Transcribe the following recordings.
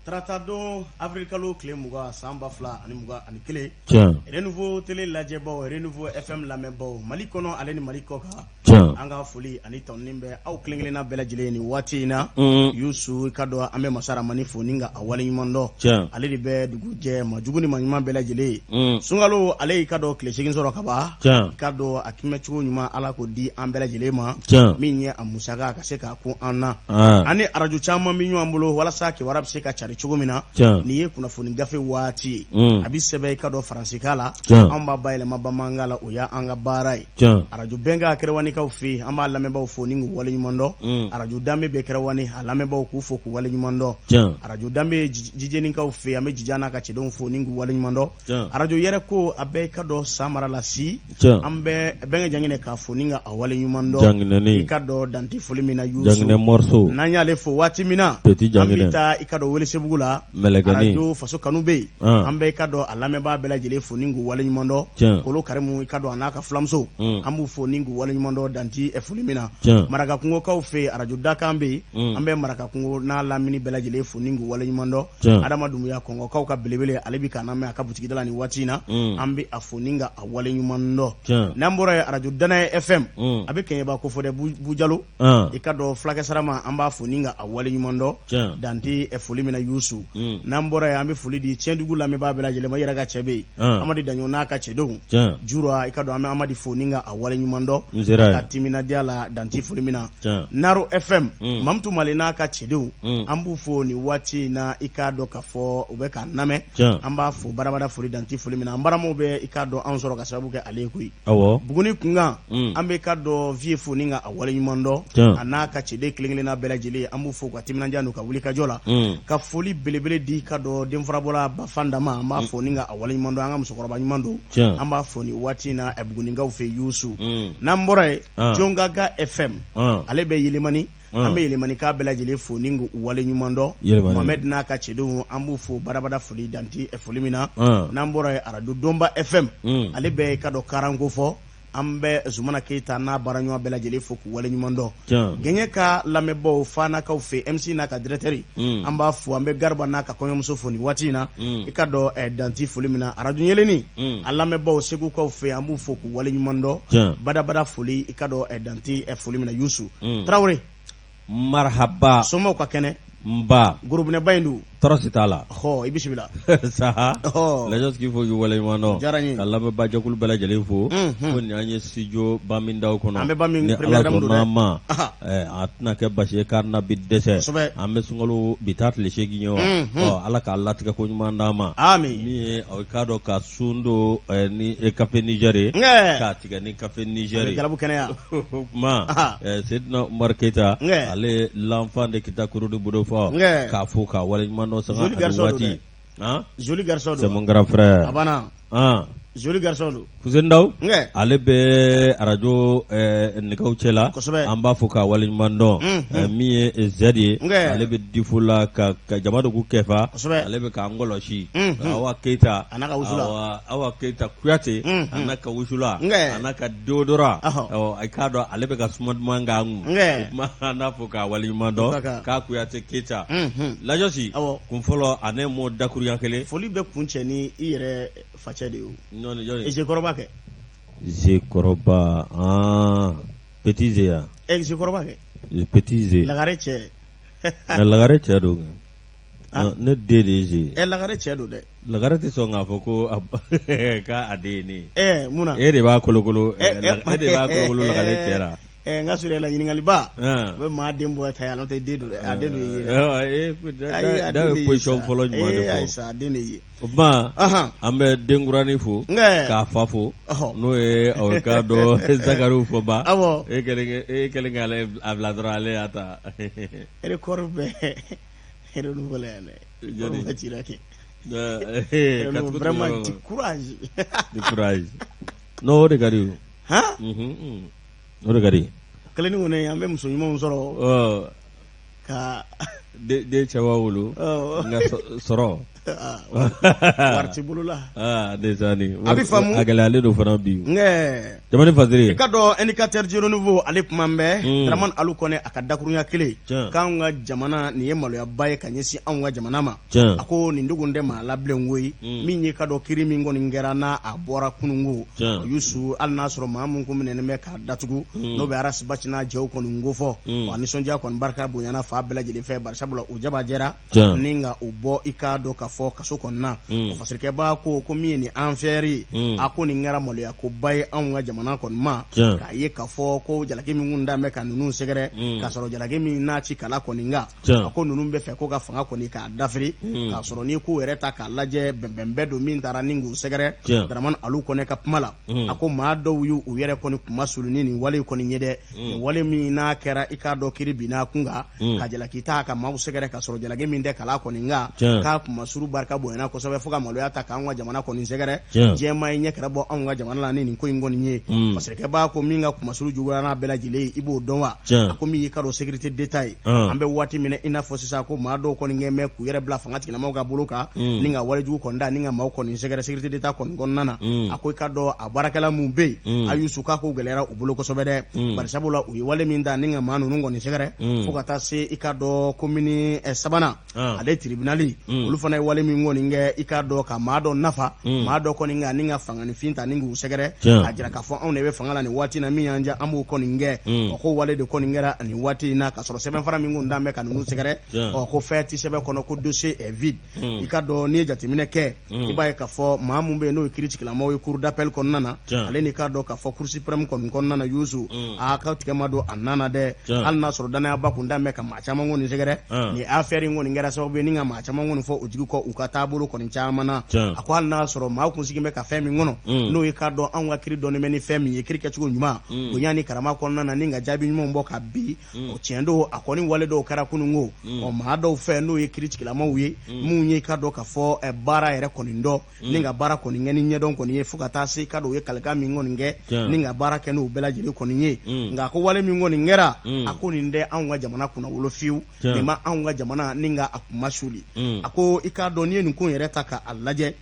Tarata don, avril kalo tile 20 san 2021. Tiɲɛ. Renouveau télé lajɛbaw, Renouveau FM lamɛnbaw, Mali kɔnɔ ale ni Mali kɔ kan. Tiɲɛ. An ka foli ani tanuni bɛ aw kelen-kelenna bɛɛ lajɛlen nin waati in na. Yusu, i ka dɔn an bɛ masa Ramani fo ni ka a waleɲuman dɔn. Tiɲɛ. Ale de bɛ dugu jɛ maa jugu ni maa ɲuman bɛɛ lajɛlen ye. Sunkalo ale y'i ka dɔn tile 8 sɔrɔ ka ban. Tiɲɛ. I ka dɔn a kimɛcogo ɲuman, Ala k'o di an bɛɛ lajɛlen ma. Tiɲɛ. Min ye a musaka ka se k'a kun an na. Aa. An ni arajo caman bɛ ɲɔgɔn bolo walasa kibaruya bɛ se ka cari cogo min na. Tiɲɛ. Nin ye kunnafoni gafe waati ye. A bɛ sɛbɛn i ka dɔn faransikan la. Tiɲɛ. Anw b'a bayɛlɛma bamanankan la, o y'an ka baara ye. Tiɲɛ. Arajo bɛnkan Kɛrɛwanikaw fɛ yen, an b'a lamɛnbaaw fo ni k'u waleɲuman dɔn. Arajo Danbe bɛ Kɛrɛwani, a lamɛnbaaw k'u fo k'u waleɲuman dɔn. Tiɲɛ. Arajo Danbe Jijenikaw fɛ yen, an bɛ Jija n'a ka cɛdenw fo ni k'u waleɲuman dɔn. Tiɲɛ. Arajo yɛrɛ ko a bɛɛ i ka dɔn Samara la si. Tiɲɛ. An bɛ bɛnkɛ Janginɛ k'a fo ni ka a waleɲuman dɔn. Janginɛni. I ka dɔn danti foli min na Yusu. Janginɛ morceau. N'an y'ale fo waati min na. Petit An bɛ Janginɛ. taa i ka dɔn Welesebugu la. Mɛlɛkɛnin. Arajo Faso Kanu bɛ yen. An bɛ i ka dɔn a lamɛnbaa bɛɛ lajɛlen fo ni k'u waleɲuman dɔn. Tiɲɛ. Kolo Karimu, i ka dɔn a n'a ka fulamuso. An b'u fo ni k'u waleɲuman dɔn danti foli min na. Tiɲɛ. Marakakungokaw fɛ yen, arajo Dakan bɛ yen. An bɛ Marakakungo n'a lamini bɛɛ lajɛlen fo ni k'u waleɲuman dɔn. Tiɲɛ. Adama Dunbuya Kɔngɔkaw ka belebele, ale bɛ k'an lamɛn a ka butigida la nin waati in na. An bɛ a fo ni ka a waleɲuman dɔn. Tiɲɛ. N'an bɔra yen, arajo Danaya FM. A bɛ Kɛɲɛba ko fɔ dɛ, Bujalo. I ka dɔn fulakɛ sarama, an b'a fo ni ka a waleɲuman dɔn. Tiɲɛ. Dante foli min na Yusu. N'an bɔra yen, an bɛ foli di Tiɲɛdugu lamɛnbaa bɛɛ lajɛlen ma, i yɛrɛ ka cɛ bɛ yen. Amadi Daɲɔ n'a ka cɛdenw. Tiɲɛ. Jura, i ka dɔn an bɛ Amadi fo ni ka a waleɲuman dɔn. N sera yen. Ka timinadiya la danti foli min na. Tiɲɛ. Naro FM. Mamutu Male n'a ka cɛdenw. An b'u fo nin waati in na, i k'a dɔn k'a fɔ u bɛ k'an lamɛn. Tiɲɛ. An b'a fo barabara foli danti foli min na. An baramaw bɛ i k'a dɔn anw sɔrɔ ka sababu kɛ ale ye koyi. Awɔ. Buguni kunkan, an bɛ i ka dɔn Vieux fo ni ka a waleɲuman dɔn. Tiɲɛ. A n'a ka cɛden kelen-kelenna bɛɛ lajɛlen, an b'u fo ka timinandiya n'u ka wulikajɔ la. Ka foli belebele di i ka dɔn denfarabɔla Bafanda ma, an b'a fo ni ka a waleɲuman dɔn, an ka musokɔrɔba ɲuman don. Tiɲɛ. An b'a fo nin waati in na Bugunikaw fɛ Yusu. N'an bɔra yen, Jongaga FM. Ale bɛ Yelimani. An bɛ Yelimanikaw bɛɛ lajɛlen fo ni k'u waleɲuman dɔn. Yélimani. Mohamed n'a ka cɛdenw, an b'u fo barabada foli danti foli min na. An. N'an bɔra yen, arajo Donba FM. Ale bɛ i ka dɔn Karanko fɔ. An bɛ Zumana Keyita n'a baaraɲɔgɔn bɛɛ lajɛlen fo k'u waleɲuman dɔn. Tiɲɛ. Gɛɲɛ ka lamɛnbaaw Fanakaw fɛ, MC n'a ka directeur. An b'a fo, an bɛ Gariba n'a ka kɔɲɔmuso fo nin waati in na. I ka dɔn danti foli min na, arajo Yelenni. A lamɛnbaaw Segukaw fɛ, an b'u fo k'u waleɲuman dɔn. Tiɲɛ. Badabada foli i ka dɔn danti foli min na Yusu. Tarawele. Marhaba. Somaw ka kɛnɛ. Nba. Gorobinɛba in don. Tɔɔrɔ si t'a la. Ɔhɔ, i bisimila. Saha. Ɔhɔ. Lajɔsi k'i fo k'i waleɲuman dɔn. Diyara n ye. Ka lamɛnbaajɛkulu bɛɛ lajɛlen fo. Ko nin an ye studio Bamindaw kɔnɔ. An bɛ Bamin Ni première Ala dame don sɔnna dɛ. ma. Aha. A tɛna kɛ basi ye k'an na bi dɛsɛ. Kosɛbɛ. An bɛ sunkalo bi taa tile 8 ye wa. Ɔ, Ala k'a latigɛ ko ɲuman d'an ma. Amin. Min ye i k'a dɔn ka sun don ni café Niger ye. Nkɛ. K'a tigɛ ni café Niger A bɛ ye. galabu kɛnɛya. O kuma Aha. Seydina Umaru Keyita. Nkɛ. Ale l'enfant de Kita Kurudi Budofa. Nkɛ. K'a fo k'a waleɲuman dɔn sanga Joli ani garçon don waati. dɛ. Han? Joli garçon don. C'est mon grand frère. A banna. Han. Joli garçon don. Fuseni Daw. Nkɛ. Ale bɛ arajo nɛgɛw cɛ la. Kosɛbɛ. An b'a fo k'a waleɲuman dɔn. Min ye Zɛdi ye. Nkɛ. Ale bɛ difo la ka jama dogo kɛfa. Kosɛbɛ. Ale bɛ k'an kɔlɔsi. Awa Keyita. A n'a ka wusula. Awa Keyita Kuyate. A n'a ka wusula. Nkɛ. A n'a ka deodorant. Ɔhɔ. Ɔ, i k'a dɔn ale bɛ ka suma duman k'an kun. Nkɛ. O tuma an n'a fo k'a waleɲuman dɔn. O ka kan. K'a Kuyate Keyita. Lajɔsi. Awɔ. Kun fɔlɔ a ne m'o dakuruɲɛ kelen. Foli bɛ kun cɛ ni i yɛrɛ facɛ de ye o. Jɔni jɔni. Zekɔrɔba kɛ. Zekɔrɔba aa petit Ze ya. Ɛ Zekɔrɔba kɛ. Petit Ze. Lagare cɛ. Nka Lagare cɛ don. Ne den de ye Ze ye. Ɛ Lagare cɛ don dɛ. Lagare tɛ sɔn k'a fɔ ko k'a den ye ne ye. Ɛ mun na? E de b'a kolokolo e de b'a kolokolo Lagare cɛ la. Ɛ n ka sɔrɔ la ɲininkaliba. U bɛ maa den bɔ ta yan, n'o tɛ den don dɛ, a den don ye. Ayi, da bɛ position fɔlɔ ɲuman de fɔ. Ayi sa, a den de ye. O tuma Ahan. an bɛ denkuranin fo. Nkɛ. K'a fa fo. Ɔhɔ. N'o ye o k'a dɔn Zakariw Fɔnba. Awɔ. E kɛlen k'ale a bila dɔrɔn ale y'a ta. Record bɛ renouveau la yan dɛ. Jɔni? Ka cira kɛ. Ka tugu Vraiment du courage. Du courage. Non, o de ka di o. Han? O de ka di. Kelen kɔni an bɛ muso ɲumanw sɔrɔ. Ɔ. Ka Den cɛ b'a bolo nka sɔrɔ wari t'i bolo la a bɛ faamu a gɛlɛyalen don fana bi jamana fasiri i ka dɔn indicateur du renouveau ale kuma bɛ Dramane Alu Kɔnɛ a ka dakurunya kelen k'anw ka jamana nin ye maloyaba ye ka ɲɛsin anw ka jamana ma a ko nin dogo tɛ maa la bilen koyi min ye ka dɔn kiri min kɔni kɛra n'a a bɔra kununko Yusu hali n'a sɔrɔ maa min kun minɛnen bɛ k'a datugu n'o bɛ Ras Bath n'a jɛw kɔni kofɔ wa nisɔndiya kɔni barika bonyana fan bɛɛ lajɛlen fɛ bari sabula u jaba jɛra ni ka u bɔ i k'a dɔn k'a fɔ kaso kɔnɔna o fasirikɛba ko ko min ye nin affaire ye a ko nin kɛra maloya koba ye anw ka jamana kɔni ma k'a ye k'a fɔ ko jalaki min kun dan bɛ ka ninnu sɛgɛrɛ k'a sɔrɔ jalaki min n'a ti kala kɔni kan a ko ninnu bɛ fɛ ko ka fanga kɔni k'a dafiri k'a sɔrɔ n'i k'u yɛrɛ ta k'a lajɛ bɛnbɛnbɛn don min taara ni k'u sɛgɛrɛ Dramane Alu Kɔnɛ ka kuma la a ko maa dɔw y'u yɛrɛ kɔni kunmasuli ni nin wale kɔni ye dɛ nin wale min n'a kɛra i k'a dɔn kiri binna kun kan ka jalaki ta ka maaw sɛgɛrɛ ka sɔrɔ jalaki min tɛ kala kɔni kan k'a kunmasulu barika bonyana kosɛbɛ fo ka maloya ta k'an ka jamana kɔni sɛgɛrɛ diɲɛmaa ye ɲɛ kɛra bɔ anw ka jamana la ni nin ko in kɔni ye fasirikɛba ko min ka kunmasulu juguyara n'a bɛɛ lajɛlen ye i b'o dɔn wa a ko min y'i k'a dɔn sécurité d'État ye an bɛ waati min na i n'a fɔ sisan ko maa dɔw kɔni kɛn bɛ k'u yɛrɛ bila fanga tigilamaaw ka bolo kan ni ka walejugu kɔni da ni ka maaw kɔni sɛgɛrɛ sécurité d'État kɔni kɔnɔna na a ko i k'a dɔn a baarakɛla minnu bɛ yen Ayusu k'a ko gɛlɛyara u bolo kosɛbɛ dɛ bari sabula u ye wale min ta ni ka maa ninnu kɔni sɛgɛrɛ fo ka taa se i k'a dɔn komini sabanan ale tiribinali olu fana ye wale min kɔni kɛ i k'a dɔn ka maa dɔ nafa maa dɔ kɔni kan ni ka fanganifin ta ni k'u sɛgɛrɛ k'a jira k'a fɔ anw de bɛ fanga la nin waati na min y'an diya an b'o kɔni kɛ ɔ ko wale de kɔni kɛra nin waati in na ka sɔrɔ sɛbɛnfura min kun dan bɛ ka ninnu sɛgɛrɛ ɔ ko fɛn tɛ sɛbɛn kɔnɔ ko dossier est vide i k'a dɔn n'i ye jateminɛ kɛ i b'a ye k'a fɔ maa min bɛ yen n'o ye kiiritigɛlamaaw ye cour d'appel kɔnɔna na ale n'i k'a dɔn k'a fɔ cour suprême kɔni kɔnɔna na Yusu a ka tigɛ ma don a nan na dɛ hali n'a sɔrɔ danayaba kun dan bɛ ka maa caman kɔni sɛgɛrɛ nin affaire in kɔni kɛra sababu ye ni ka maa caman kɔni fɔ u jigi kɔ u ka taabolo kɔni caman na a ko hali n'a sɔrɔ maa kun sigilen bɛ ka fɛn min kɔnɔ n'o ye k'a dɔn anw ka kiri dɔnnen bɛ ni fɛn min ye kiri kɛcogo ɲuman bonya ni karama kɔnɔna na ni ka jaabi ɲumanw bɔ ka bi o tiɲɛ don a kɔni wale dɔw kɛra kununko ɔ maa dɔw fɛ n'o ye kiiritigɛlamaaw ye minnu ye k'a dɔn k'a fɔ baara yɛrɛ kɔni dɔn ni ka baara kɔni kɛ ni ɲɛdɔn kɔni ye fo ka taa se k'a dɔn u ye kalikan min kɔni kɛ ni ka baara kɛ n'o bɛɛ lajɛlen kɔni ye nka a ko wale min kɔni kɛra a ko nin tɛ anw ka jamana kunnawolo fiyewu nin ma anw ka jamana ni ka a kunmasuli a ko i k'a dɔn n'i ye nin ko yɛrɛ ta k'a lajɛ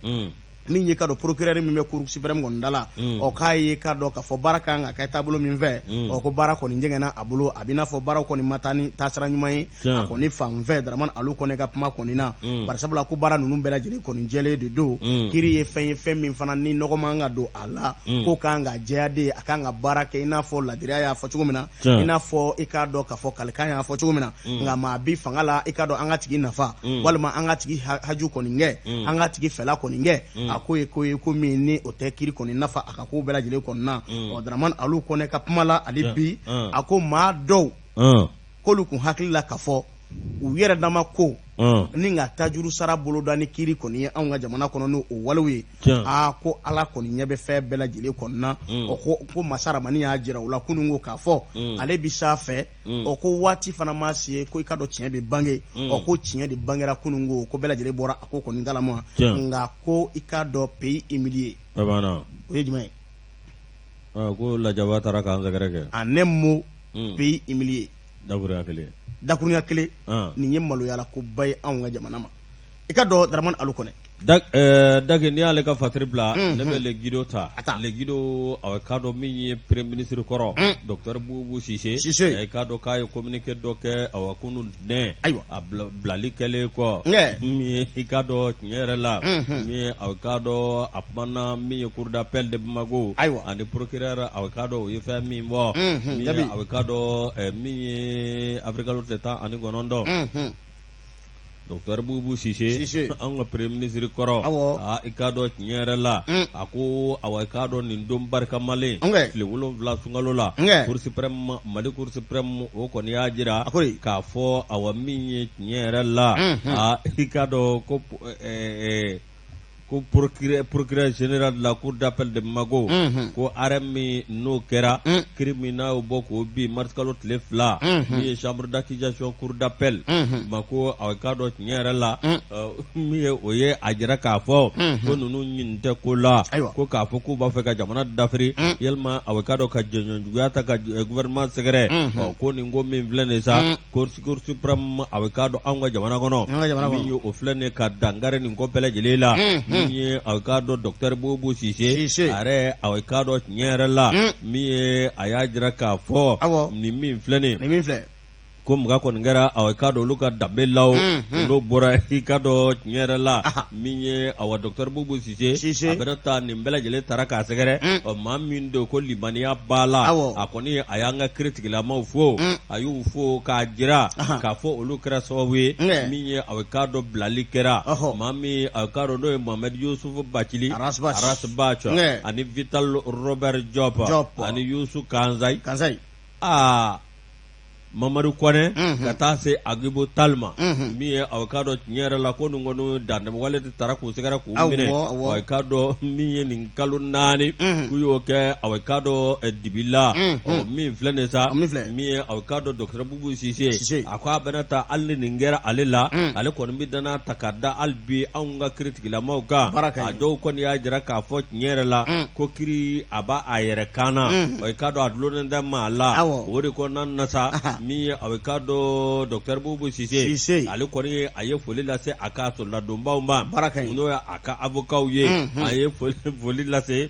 min ye k'a dɔn procureur min bɛ cour suprême kɔni da la ɔ k'a ye k'a dɔn k'a fɔ baara kan ka kɛ taabolo min fɛ ɔ ko baara kɔni jɛngɛnna a bolo a b'i n'a fɔ baara kɔni ma taa ni taasira ɲuman ye a kɔni fan fɛ Dramane Alu Kɔnɛ ka kuma kɔni na bari sabula ko baara ninnu bɛɛ lajɛlen kɔni jɛlen de don kiri ye fɛn ye fɛn min fana ni nɔgɔ man ka don a la ko kan ka jɛya de a kan ka baara kɛ i n'a fɔ ladiriya y'a fɔ cogo min na i n'a fɔ i k'a dɔn k'a fɔ kalikan y'a fɔ cogo min na nka maa bi fanga la i k'a dɔn an ka tigi nafa walima an ka tigi haju kɔni kɛ an ka tigi fɛla kɔni kɛ a ko ye ko ye ko min ni o tɛ kiri kɔni nafa a ka ko bɛɛ lajɛlen kɔni na ɔ Dramane Alu Kɔnɛ ka kuma la ale bi a ko maa dɔw k'olu kun hakili la k'a fɔ u yɛrɛ dama ko ni ka tajuru sara boloda ni kiri kɔni ye anw ka jamana kɔnɔ n'o walew ye aa ko ala kɔni ɲɛ bɛ fɛn bɛɛ lajɛlen kɔni na ɔ ko masa ramani y'a jira u la kunun ko k'a fɔ ale bi s'a fɛ ɔ ko waati fana ma se ko i k'a dɔn tiɲɛ bɛ bange ɔ ko tiɲɛ de bangera kunun ko ko bɛɛ lajɛlen bɔra a ko kɔni kalama nka ko i k'a dɔn pays humilié o ye jumɛn ye ko lajaba taara k'an sɛgɛrɛ kɛ en un mot pays humilié dakurunya kelen dakurunya kelen nin ye maloyala koba ye anw ka jamana ma i k'a dɔn Dramane Alu Kɔnɛ Dake n'i y'ale ka fasiri bila ne bɛ Le Guidon ta Le Guidon a k'a dɔn min ye premier ministre kɔrɔ docteur Bubu Sise i k'a dɔn k'a ye communiqué dɔ kɛ awa kunun ntɛnɛn ayiwa a bilali kɛlen kɔ min ye i k'a dɔn tiɲɛ yɛrɛ la min ye a k'a dɔn a kumana min ye cour d'appel de Bamako ayiwa ani procureur a k'a dɔn o ye fɛn min bɔ min ye a k'a dɔn min ye avril kalo tile 19 Docteur Bubu Sise an ka premier ministre kɔrɔ i k'a dɔn tiɲɛ yɛrɛ la a ko awa i k'a dɔn nin don barikamalen tile 7 sunkalo la cour suprême Mali cour suprême o kɔni y'a jira k'a fɔ awa min ye tiɲɛ yɛrɛ la i k'a dɔn ko Ko procureur général de la cour d'appel de Bamako ko arrêt min n'o kɛra kiri min n'a y'o bɔ k'o bin marisikalo tile 2 min ye chambre d'accusation cour d'appel Bamako a k'a dɔn tiɲɛ yɛrɛ la min ye o ye a jira k'a fɔ ko ninnu ɲin tɛ ko la ko k'a fɔ k'u b'a fɛ ka jamana dafiri yalima a k'a dɔn ka jɔnjɔnjuguya ta ka gouvernement sɛgɛrɛ ko nin ko min filɛ nin sa Cour suprême a bɛ k'a dɔn anw ka jamana kɔnɔ min ye o filɛ nin ka dankari nin ko bɛɛ lajɛlen la min ye a bɛ k'a dɔn docteur Boubou Cissé a yɛrɛ a bɛ k'a dɔn tiɲɛ yɛrɛ la min ye a y'a jira k'a fɔ nin min filɛ nin ko maga kɔni kɛra a k'a dɔn olu ka danbe la n'o bɔra i k'a dɔn tiɲɛ yɛrɛ la min ye awa docteur Boubou Cissé a bɛna taa nin bɛɛ lajɛlen taara k'a sɛgɛrɛ ɔ maa min don ko limaniya b'a la a kɔni a y'an ka kiritigilamaw fo a y'u fo k'a jira k'a fɔ olu kɛra sababu ye min ye a k'a dɔn bilali kɛra maa min a k'a dɔn n'o ye Mohamed Youssouf Bathily Ras Bath ani Vital Robert Diop ani Youssou Kansaye aa Mamadu Kɔnɛ ka taa se Agibu Tall ma min ye a k'a dɔn tiɲɛ yɛrɛ la ko nin kɔni dantɛmɛwale de taara k'u sɛgɛrɛ k'u minɛ a k'a dɔn min ye nin kalo 4 k'u y'o kɛ a k'a dɔn dibi la min filɛ nin sa min ye a k'a dɔn docteur Boubou Cissé a ko a bɛna taa hali ni nin kɛra ale la ale kɔni bɛ danaya ta ka da hali bi anw ka kiritigilamaw kan a dɔw kɔni y'a jira k'a fɔ tiɲɛ yɛrɛ la ko kiri a b'a a yɛrɛ kan na a k'a dɔn a dulonnen tɛ maa la o de kɔnɔna na sa min ye a k'a dɔn docteur Boubou Cissé ale kɔni a ye foli lase a ka soladonbaw ma n'o ye a ka avocatw ye a ye foli lase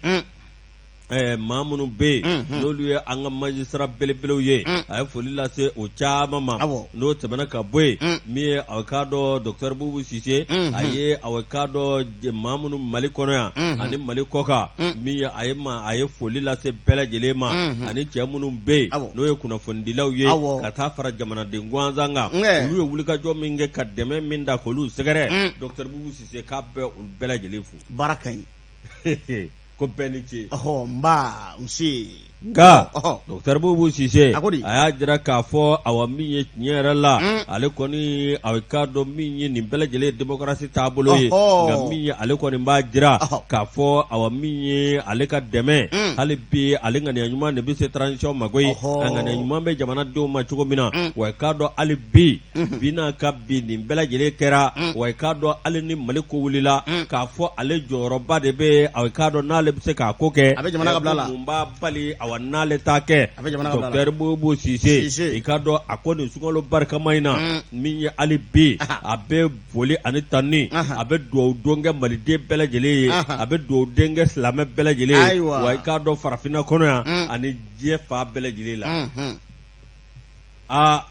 maa minnu bɛ yen n'olu ye an ka magistrat belebelew ye a ye foli lase o caman ma n'o tɛmɛna ka bɔ yen min ye a k'a dɔn docteur Boubou Cissé a ye a k'a dɔn maa minnu Mali kɔnɔ yan ani Mali kɔkan min ye a ye a ye foli lase bɛɛ lajɛlen ma ani cɛ minnu bɛ yen n'o ye kunnafonidilaw ye ka taa fara jamanaden gansan kan olu ye wulikajɔ min kɛ ka dɛmɛ min da k'olu sɛgɛrɛ docteur Boubou Cissé k'a bɛ olu bɛɛ lajɛlen fo baara ka ɲi ko bɛɛ ni ce ɔhɔ nba nse nka docteur Boubou Cissé a y'a jira k'a fɔ awa min ye tiɲɛ yɛrɛ la ale kɔni a k'a dɔn min ye nin bɛɛ lajɛlen ye démocratie taabolo ye nka min ye ale kɔni b'a jira k'a fɔ awa min ye ale ka dɛmɛ hali bi ale ŋaniya ɲuman de bɛ se transition ma koyi a ŋaniya ɲuman bɛ jamanadenw ma cogo min na wa i k'a dɔn hali bi bi n'a ka bi nin bɛɛ lajɛlen kɛra wa i k'a dɔn hali ni Mali ko wulila k'a fɔ ale jɔyɔrɔba de bɛ a k'a dɔn n'ale bɛ se k'a ko kɛ a bɛ jamana ka bila la mun b'a bali awa n'ale t'a kɛ a bɛ jamana ka bila la docteur Boubou Cissé i k'a dɔn a ko nin sunkalo barikama in na min ye hali bi a bɛ foli ani tanuni a bɛ dugawu don kɛ maliden bɛɛ lajɛlen ye a bɛ dugawu den kɛ silamɛ bɛɛ lajɛlen ye wa i k'a dɔn farafinna kɔnɔ yan ani diɲɛ fan bɛɛ lajɛlen la aa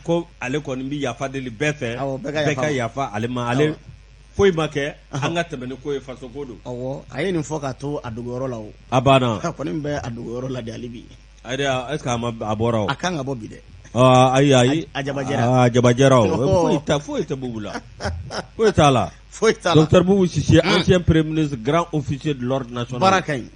ko ale kɔni bɛ yafa deli bɛɛ fɛ bɛɛ ka yafa ale ma ale foyi ma kɛ an ka tɛmɛ ni ko ye faso ko don a ye nin fɔ ka to a dogoyɔrɔ la a banna a kɔni bɛ a dogoyɔrɔ la de hali bi est-ce que a ma a bɔra a kan ka bɔ bi dɛ ayi ayi a jabajɛra a jabajɛra foyi tɛ foyi tɛ Boubou la foyi t'a la foyi t'a la docteur Boubou Cissé ancien premier ministre grand officier de l'ordre national baara ka ɲi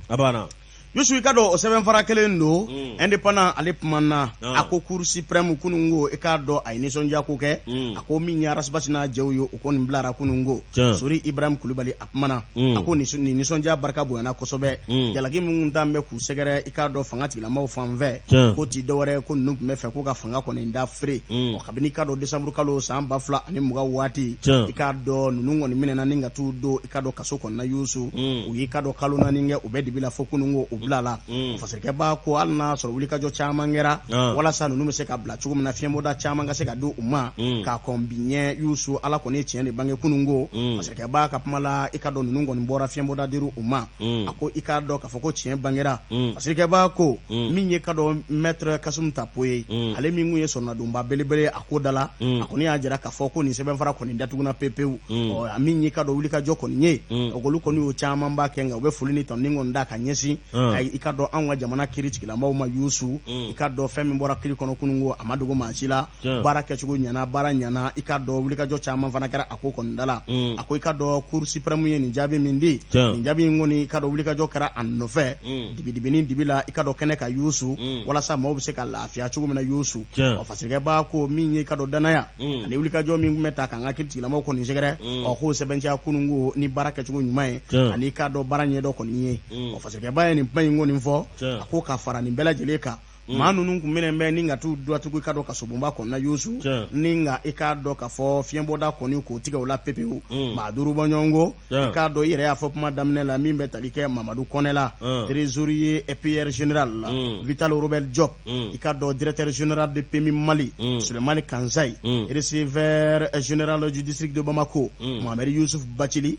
a banna Yusu i ka dɔn o sɛbɛnfara kelen don indépendant ale kumana a ko cour suprême kununko i k'a dɔn a ye nisɔndiya ko kɛ a ko min ye Ras Bath n'a jɛw ye u kɔni bilara kununko Sori Ibrahim Kulubali a kumana a ko nin nisɔndiya barika bonyana kosɛbɛ jalaki minnu t'an bɛ k'u sɛgɛrɛ i k'a dɔn fanga tigilamaw fan fɛ ko ti dɔwɛrɛ ko ninnu tun bɛ fɛ ko ka fanga kɔni dafiri kabini i k'a dɔn décembre kalo san 2020 waati i k'a dɔn ninnu kɔni minɛna ni ka t'u don i k'a dɔn kaso kɔnɔna Yusu u y'i k'a dɔn kalo 4 kɛ u bɛ dibi la fo kununko u bilala fasirikɛba ko hali n'a sɔrɔ wulikajɔ caman kɛra walasa ninnu bɛ se ka bila cogo min na fiɲɛbɔda caman ka se ka di u ma k'a kɔn bi ɲɛ Yusu Ala kɔni ye tiɲɛ de bange kununko fasirikɛba ka kuma la i k'a dɔn ninnu kɔni bɔra fiɲɛbɔda dir'u ma a ko i k'a dɔn k'a fɔ ko tiɲɛ bangera fasirikɛba ko min ye k'a dɔn maître Kassoum Tapo ye ale min kun ye sɔrɔnadonba belebele a ko da la a kɔni y'a jira k'a fɔ ko nin sɛbɛnfara kɔni datuguna pepewu ɔ a min ye k'a dɔn wulikajɔ kɔni ye olu kɔni y'o camanba kɛ nka u bɛ foli ni tanuni kɔni da ka ɲɛsin I ka dɔn anw ka jamana kiri tigilamaw ma Yusu, i ka dɔn fɛn min bɔra kiri kɔnɔ kunun ko a ma dogo maa si la. Baara kɛcogo ɲɛna, baara ɲɛna. I ka dɔn wulikajɔ caman fana kɛra a ko kɔni da la. A ko i ka dɔn Cour suprême ye nin jaabi min di, nin jaabi in kɔni, i ka dɔn wulikajɔ kɛra a nɔfɛ dibidibini dibi la, i ka dɔn kɛnɛ kan Yusu, walasa maaw bɛ se ka lafiya cogo min na Yusu. Ɔ fasirikɛba ko min ye i ka dɔn danaya ani wulikajɔ min tun bɛ ta k'an ka kiri tigilamaw kɔni sɛgɛrɛ, ɔ k'o sɛbɛntiya kunun ko ni baara kɛcogo ɲuman ye ani i ka dɔn baara ɲɛdɔn kɔni ye. Ɔ fasirikɛba ye nin kuma in kɔni fɔ. A ko ka fara nin bɛɛ lajɛlen kan, maa ninnu tun minɛnen bɛ ni ka t'u datugu i ka dɔn kasobonba kɔnɔna Yusu, ni nka i k'a dɔn k'a fɔ fiɲɛbɔda kɔni k'o tigɛ u la pepewu, maa 5 bɔɲɔgɔnko. I k'a dɔn i yɛrɛ y'a fɔ kuma daminɛ la, min bɛ tali kɛ Mamadu Kɔnɛ la, trésorier EPR général la, Vital Robert Diop, i k'a dɔn directeur général de PMU Mali, Sulemani Kansayi, receveur général du district de Bamako, Mohamed Youssouf Bacili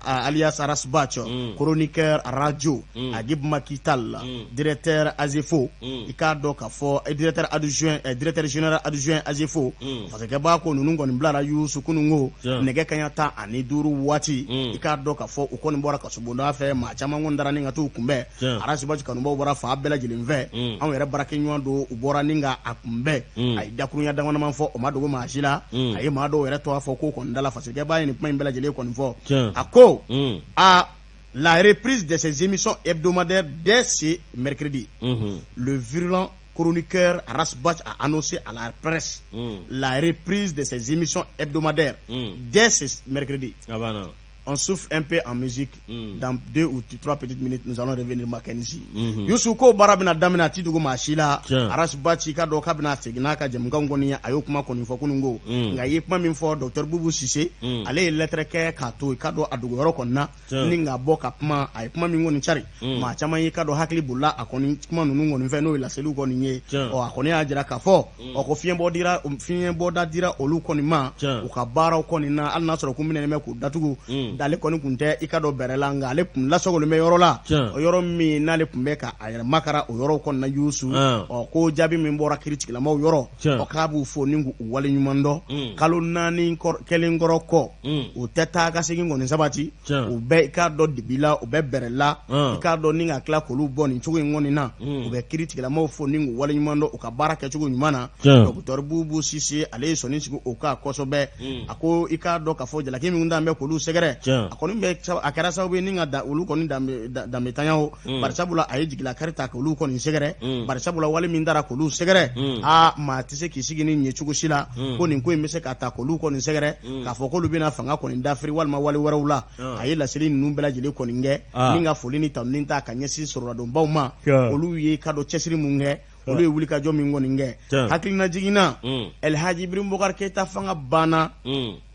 alias Ras Bath, chroniqueur radio, Agib Makital, directeur AGEFAU, i k'a dɔn k'a fɔ directeur adjoint, directeur général adjoint AGEFAU. Fasakɛba ko ninnu kɔni bilara Yusu kunun ko nɛgɛ kaɲa 15 waati. I k'a dɔn k'a fɔ u kɔni bɔra kasobonda fɛ, maa caman kɔni taara ni ka t'u kunbɛn. Ras Bath kanubaw bɔra fan bɛɛ lajɛlen fɛ, anw yɛrɛ baarakɛɲɔgɔn don, u bɔra ni ka a kunbɛn. A ye dakurunya damadama fɔ, o ma dogo maa si la. A ye maa dɔw yɛrɛ tɔgɔ fɔ ko kɔni da la. Fasirikɛba ye nin kuma in bɛɛ lajɛlen kɔni fɔ. A ko aa la reprise de ces émissions hebdomadaires dès ce mercredi. Le virulent chroniqueur Ras Bath a annoncé à la presse la reprise de ces émissions hebdomadaires dès ce mercredi. On souffle un peu en musique. Dans 2 ou 3 petites minutes, nous allons revenir, Mackenzie. Youssou ko baara bɛna daminɛ, a ti dogo maa si la. Ras Bath, i ka dɔn k'a bɛna segin n'a ka jɛmukan kɔni ye. A y'o kuma kɔni fɔ kunun ko. Nka i ye kuma min fɔ, docteur Boubou Cissé, ale ye lettre kɛ k'a to i ka dɔn a dogoyɔrɔ kɔni na, ni ka bɔ ka kuma. A ye kuma min kɔni cari, maa caman y'i ka dɔn hakili bolila a kɔni kuma ninnu kɔni fɛ, n'o ye laseliw kɔni ye. Ɔ a kɔni y'a jira k'a fɔ ɔ ko fiɲɛbɔda dira olu kɔni ma u ka baaraw kɔni na, hali n'a sɔrɔ ko minɛnen bɛ k'u datugu. Ale kɔni tun tɛ i ka dɔn bɛrɛ la, nka ale tun lasagolen bɛ yɔrɔ la, o yɔrɔ min n'ale tun bɛ ka a yɛrɛ makara o yɔrɔ kɔni na Yusu. Ɔ ko jaabi min bɔra kiritigɛlamaw yɔrɔ, ɔ k'a b'u fo ni k'u wale ɲuman dɔn. Kalo 4 kɛlen kɔrɔ kɔ, u tɛ taa ka segin kɔni sabati, u bɛ i k'a dɔn dibi la, u bɛ bɛrɛ la, i k'a dɔn ni ka tila k'olu bɔ nin cogo in kɔni na. U bɛ kiri tigɛlamaw fo ni k'u wale ɲuman dɔn u ka baara kɛcogo ɲuman na. Docteur Boubou Cissé, ale ye sɔnni sigi o kan kosɛbɛ. A ko i k'a dɔn k'a fɔ jalaki min dalen bɛ k'olu sɛgɛrɛ, a kɔni bɛ a kɛra sababu ye ni ka da olu kɔni danbetanya o, bari sabula a ye jigilakari ta k'olu kɔni sɛgɛrɛ, bari sabula wale min dara k'olu sɛgɛrɛ, aa maa tɛ se k'i sigi ni ɲɛ cogo si la ko nin ko in bɛ se ka ta k'olu kɔni sɛgɛrɛ, k'a fɔ k'olu bɛna fanga kɔni dafiri walima wale wɛrɛw la. A ye laseli ninnu bɛɛ lajɛlen kɔni kɛ ni ka foli ni tanuni ta ka ɲɛsin sɔrɔladonbaw ma. Olu ye ka dɔn cɛsiri mun kɛ, olu ye wulikajɔ min kɔni kɛ. Hakilinajiginna, Elhaji Ibrahim Boubacar Keïta fanga banna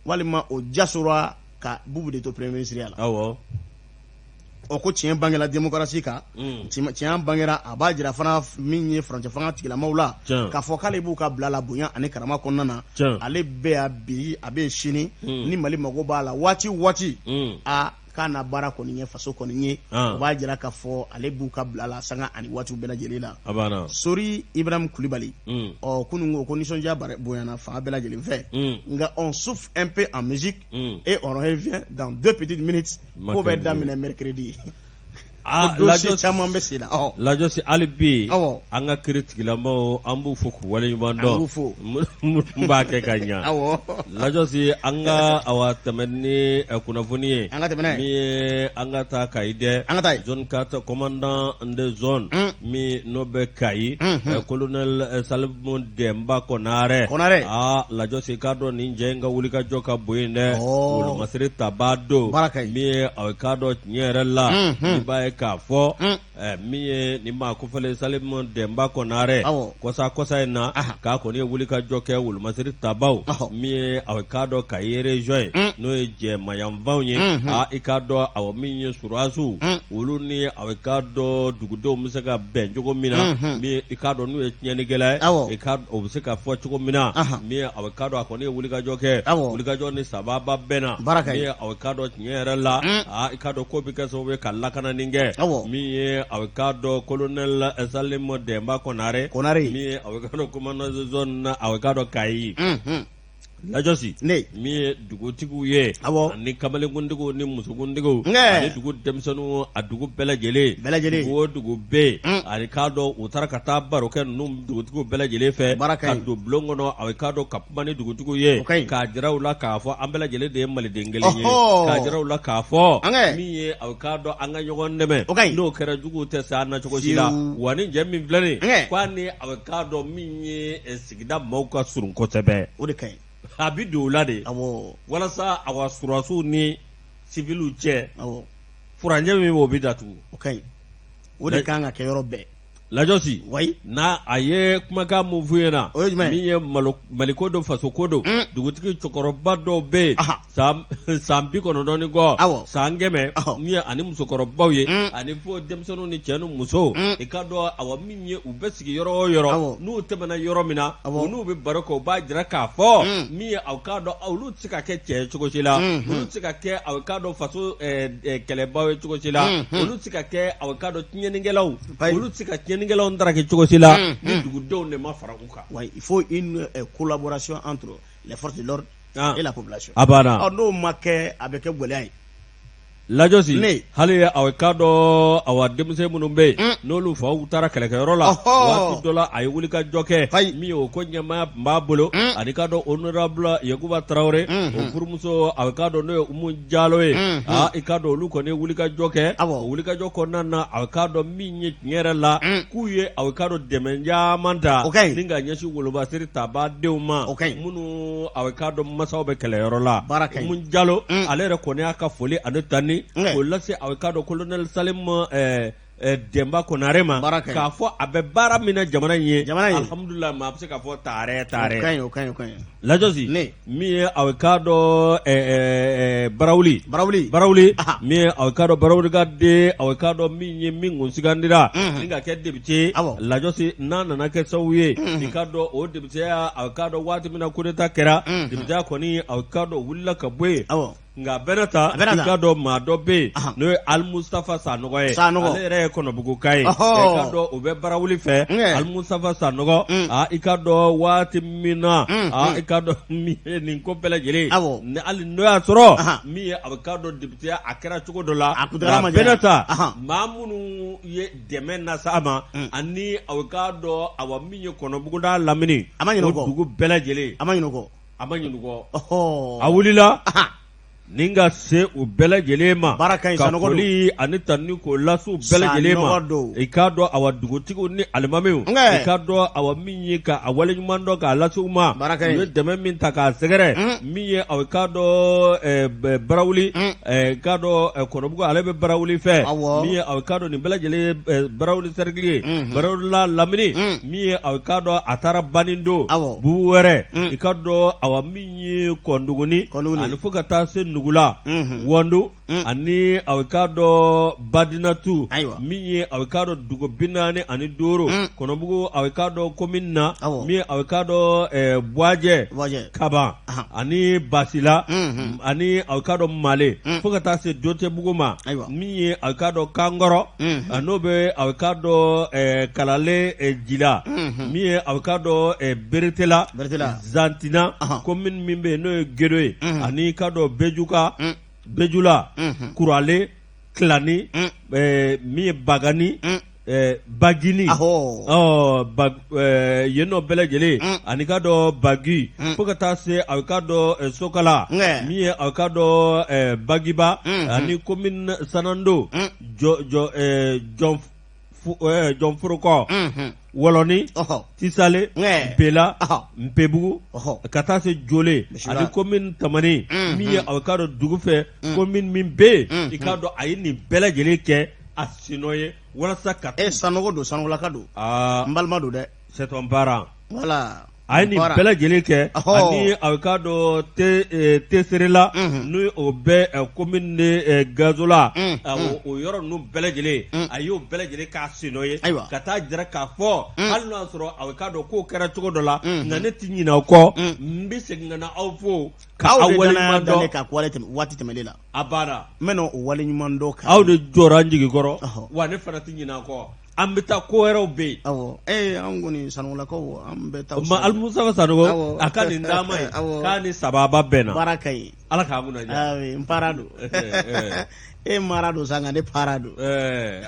walima o jasora ka Boubou de to premier ministre ya la. Ɔ ko tiɲɛ bangera démocratie kan, tiɲɛ bangera. A b'a jira fana min ye furancɛ fanga tigilamaw la, k'a fɔ k'ale b'u ka bila la bonya ani karama kɔnɔna na. Ale bɛ yan bi, a bɛ yen sini, ni Mali mago b'a la waati o waati, a k'a na baara kɔni ye faso kɔni ye. O b'a jira k'a fɔ ale b'u ka bila la sanga ani waatiw bɛɛ lajɛlen la. Sori Ibrahim Kulibali, ɔ kunun ko ko nisɔndiya bonyana fan bɛɛ lajɛlen fɛ. Nka on souffle un peu en musique et on revient dans 2 petites minutes. Ko bɛ daminɛ mercredi. Ah, dossier caman bɛ sen na. Lajɔsi, hali bi an ka kiri tigilamaw, an b'u fo k'u waleɲuman dɔn. An b'u fo. Minnu b'a kɛ ka ɲa. Lajɔsi, an ka awa tɛmɛ ni kunnafoni ye. An ka tɛmɛ n'a ye. Min ye an ka taa Kayi dɛ. An ka taa yen. Zone 4, commandant de zone min n'o bɛ Kayi, colonel Salimu Dɛnba Kɔnarɛ. Kɔnarɛ. Aa Lajɔsi, k'a dɔn nin cɛ in ka wulikajɔ ka bon yen dɛ. Wolomasiri tabaa don. Baara ka ɲi. Min ye a k'a dɔn tiɲɛ yɛrɛ la, i b'a ye k'a fɔ min ye nin maa kofɔlen Salimu Dɛnba Kɔnarɛ, kɔsa kɔsa in na, k'a kɔni ye wulikajɔ kɛ wolomasiri tabaw min ye a k'a dɔn Kayi région ye, n'o ye jɛmayanfanw ye. Aa i k'a dɔn awɔ min ye surasiw, olu ni a k'a dɔn dugudenw bɛ se ka bɛn cogo min na, min i k'a dɔn n'u ye tiɲɛnikɛla ye, i ka o bɛ se ka fɔ cogo min na. Min ye a k'a dɔn a kɔni ye wulikajɔ kɛ, wulikajɔ ni sababa bɛnna. Min ye a k'a dɔn tiɲɛ yɛrɛ la, aa i k'a dɔn ko bɛ kɛ sababu ye ka lakanani kɛ. Min ye a k'a dɔn colonel Salimu Dɛnba Kɔnarɛ, min ye a k'a dɔn commandant zone na, a k'a dɔn Kayi. Lajɔsi ne min ye dugutigiw ye awɔ ani kamalenkuntigiw ni musokuntigiw Nka. ani dugu denmisɛnninw a dugu bɛɛ lajɛlen Bɛɛ lajɛlen. dugu o dugu bɛ yen Mm. ani k'a dɔn u taara ka taa baro kɛ ninnu dugutigiw bɛɛ lajɛlen fɛ Baara ka ka ɲi. don bulon kɔnɔ a k'a dɔn ka kuma ni dugutigiw ye O ka ɲi. k'a jira u la k'a fɔ an bɛɛ lajɛlen de ye maliden kelen ye Ɔhɔ. k'a jira u la k'a fɔ An kɛ. min ye a k'a dɔn an ka ɲɔgɔn dɛmɛ O ka ɲi. n'o kɛra juguw tɛ se an na cogo si la Fiyewu. wa ni jɛ min filɛ nin An kɛ. k'a ni a k'a dɔn min ye eh, sigida maaw ka surun kosɛbɛ O de ka ɲi. a bɛ don o la de Awɔ. walasa awa sɔrɔdasiw ni siviliw cɛ Awɔ. furancɛ min b'o bɛ datugu O ka ɲi. O de kan ka kɛ yɔrɔ bɛɛ. Lajɔsi Wayi. n'a a ye kumakan mun f'u ɲɛna O ye jumɛn ye? min ye malo maliko don fasoko don dugutigi cɛkɔrɔba dɔw bɛ yen san 90 ni kɔ Awɔ. san 100 Ɔhɔ. min ye ani musokɔrɔbaw ye ani fo denmisɛnninw ni cɛ ni musow i ka dɔn awa min ye u bɛ sigi yɔrɔ o yɔrɔ Awɔ. n'u tɛmɛna yɔrɔ min na Awɔ. u n'u bɛ baro kɛ u b'a jira k'a fɔ min ye aw k'a dɔn olu tɛ se ka kɛ cɛ ye cogo si la olu tɛ se ka kɛ aw k'a dɔn faso kɛlɛbaw ye cogo si la olu tɛ se ka kɛ aw k'a dɔn tiɲɛnikɛlaw Bayi. olu tɛ se ka tiɲɛnikɛlaw daraki cogo si la ni dugudenw de ma fara u kan. Ouais, il faut une collaboration entre les forces de l'ordre Ah. et la population. A banna. Ɔ, n'o ma kɛ, a bɛ kɛ gɛlɛya ye. Lajɔsi Ne. hali aw k'a dɔn awa denmisɛn minnu bɛ yen n'olu faw taara kɛlɛkɛyɔrɔ la Ɔhɔ. waati dɔ la a ye wulikajɔ kɛ Ayi. min ye o ko ɲɛmaaya tun b'a bolo ani k'a dɔn honorable Yakuba Tarawele o furumuso a k'a dɔn n'o ye Umu Jalo ye aa i k'a dɔn olu kɔni ye wulikajɔ kɛ Awɔ. o wulikajɔ kɔnɔna na a k'a dɔn min ye tiɲɛ yɛrɛ la k'u ye a k'a dɔn dɛmɛ caman ta O ka ɲi. ni ka ɲɛsin wolobasiri tabaa denw ma O ka ɲi. minnu a k'a dɔn masaw bɛ kɛlɛyɔrɔ la Baara ka ɲi. Umu Jalo ale yɛrɛ kɔni y'a ka foli ani tanni Nka. k'o lase a k'a dɔn colonel Salim Denba Konare ma Baara ka ɲi. k'a fɔ a bɛ baara min na jamana in ye Jamana in ye. alhamdulilayi maa bɛ se k'a fɔ taarɛ O taarɛ ka ɲi, o ka ɲi, o ka ɲi. Lajɔsi Ne. min ye a k'a dɔn Barawuli Barawuli. Barawuli Aha. min ye a k'a dɔn Barawuli ka den a k'a dɔn min ye min kun sugandira ni ka kɛ député ye Awɔ. Lajɔsi n'a nana kɛ sababu ye i k'a dɔn o députéya a k'a dɔn waati min na coup d'état kɛra députéya kɔni a k'a dɔn wulila ka bɔ yen Awɔ. nka a bɛɛ n'a ta A bɛɛ n'a i ta. k'a dɔn maa dɔ bɛ yen Ahan. n'o ye Alimustafa Sanɔgɔ ye Sanɔgɔ. ale yɛrɛ ye Kɔnɔbuguka ye Ɔhɔ. i k'a dɔn o bɛ Barawuli fɛ Nka. Alimustafa Sanɔgɔ aa i k'a dɔn waati min na aa i k'a dɔn min ye nin ko bɛɛ lajɛlen Awɔ. ni hali n'o y'a sɔrɔ Ahan. min ye a bɛ k'a dɔn députéya a kɛra cogo dɔ la A kuntaala nka ma a bɛɛ n'a janya. ta Ahan. maa minnu ye dɛmɛ lase a ma ani a bɛ k'a dɔn awa min ye Kɔnɔbugu n'a lamini A ma ɲinɛ o o kɔ. dugu bɛɛ lajɛlen A ma ɲinɛ o kɔ. a ma ɲinɛ o kɔ Ɔhɔ. a wulila Ahan. Ni ka se u bɛɛ lajɛlen ma Baara ka ɲi, ka Sanɔgɔ don. foli ani tanuni k'o lase u bɛɛ lajɛlen ma Sanɔgɔ don. i k'a dɔn awa dugutigiw ni alimamiw Nkɛ. i k'a dɔn awa min ye ka a waleɲuman dɔn k'a lase u ma Baara ka ɲi. u ye dɛmɛ min ta k'a sɛgɛrɛ min ye awa i k'a dɔn Barawuli i k'a dɔn Kɔnɔbugu ale bɛ Barawuli fɛ Awɔ. min ye awa i k'a dɔn nin bɛɛ lajɛlen ye Barawuli cercle ye Barawuli n'a lamini min ye awa i k'a dɔn a taara Banido Awɔ. Bubu wɛrɛ i k'a dɔn awa min ye Kɔnduguni Kɔnduguni. ani fo ka taa se Nugula Wando ani a k'a dɔn Badinatu Ayiwa. min ye a k'a dɔn dugu 45 Kɔnɔbugu a k'a dɔn commune na Awɔ. min ye a k'a dɔn Buwajɛ Buwajɛ. Kaban Ahan. ani Basila ani a k'a dɔn Male fo ka taa se Dotebugu ma Ayiwa. min ye a k'a dɔn Kankɔrɔ a n'o bɛ a k'a dɔn Kalale Jila min ye a k'a dɔn Beretela Beretela. Zantina Ahan. commune min bɛ yen n'o ye Gedo ye ani k'a dɔn Bejuka Bejula Kurale Kilani min ye Bagani Bagini Ahɔ. ɔ ba yen nɔ bɛɛ lajɛlen ani k'a dɔn Bagi fo ka taa se a k'a dɔn Sokala Nkɛ. min ye a k'a dɔn Bagiba ani commune Sanando jɔ jɔ jɔn Jɔnforokɔ Wɔlɔni Ɔhɔ. Tisale Nkɛ. Bela Ɔhɔ. Npebugu Ɔhɔ. ka taa se Jole Misila. ani commune Tamani min ye a k'a dɔn dugu fɛ commune min bɛ yen i k'a dɔn a ye nin bɛɛ lajɛlen kɛ a sennɔ ye walasa ka E Sanɔgɔ don, Sanɔgɔlaka don. aa N balima don dɛ. c'est ton parent Voilà. a ye nin Baara. bɛɛ lajɛlen kɛ Ɔhɔ. ani a k'a dɔn Teserela n'o o bɛ commune de Gazola o yɔrɔ ninnu bɛɛ lajɛlen a y'o bɛɛ lajɛlen k'a sennɔ ye Ayiwa. ka taa jira k'a fɔ hali n'o y'a sɔrɔ a k'a dɔn k'o kɛra cogo dɔ la nka ne tɛ ɲinɛ aw kɔ n bɛ segin ka na aw fo ka Aw aw de danaya waleɲuman da ne dɔn kan ko waati tɛmɛlen la. a banna N bɛna o waleɲuman dɔn kan. aw de jɔra n jigi kɔrɔ Ɔhɔ. wa ne fana tɛ ɲinɛ aw kɔ. An bɛ taa ko wɛrɛw bɛ yen. Awɔ, ee anw kɔni Sanɔgɔlakaw an bɛ taa. Ma Alimusafa Sanogo a ka nin taama in k'a ni sababa bɛnna. Baara ka ɲi. Ala k'a kunna diya. N para don. E mara don sa nka ne para don. N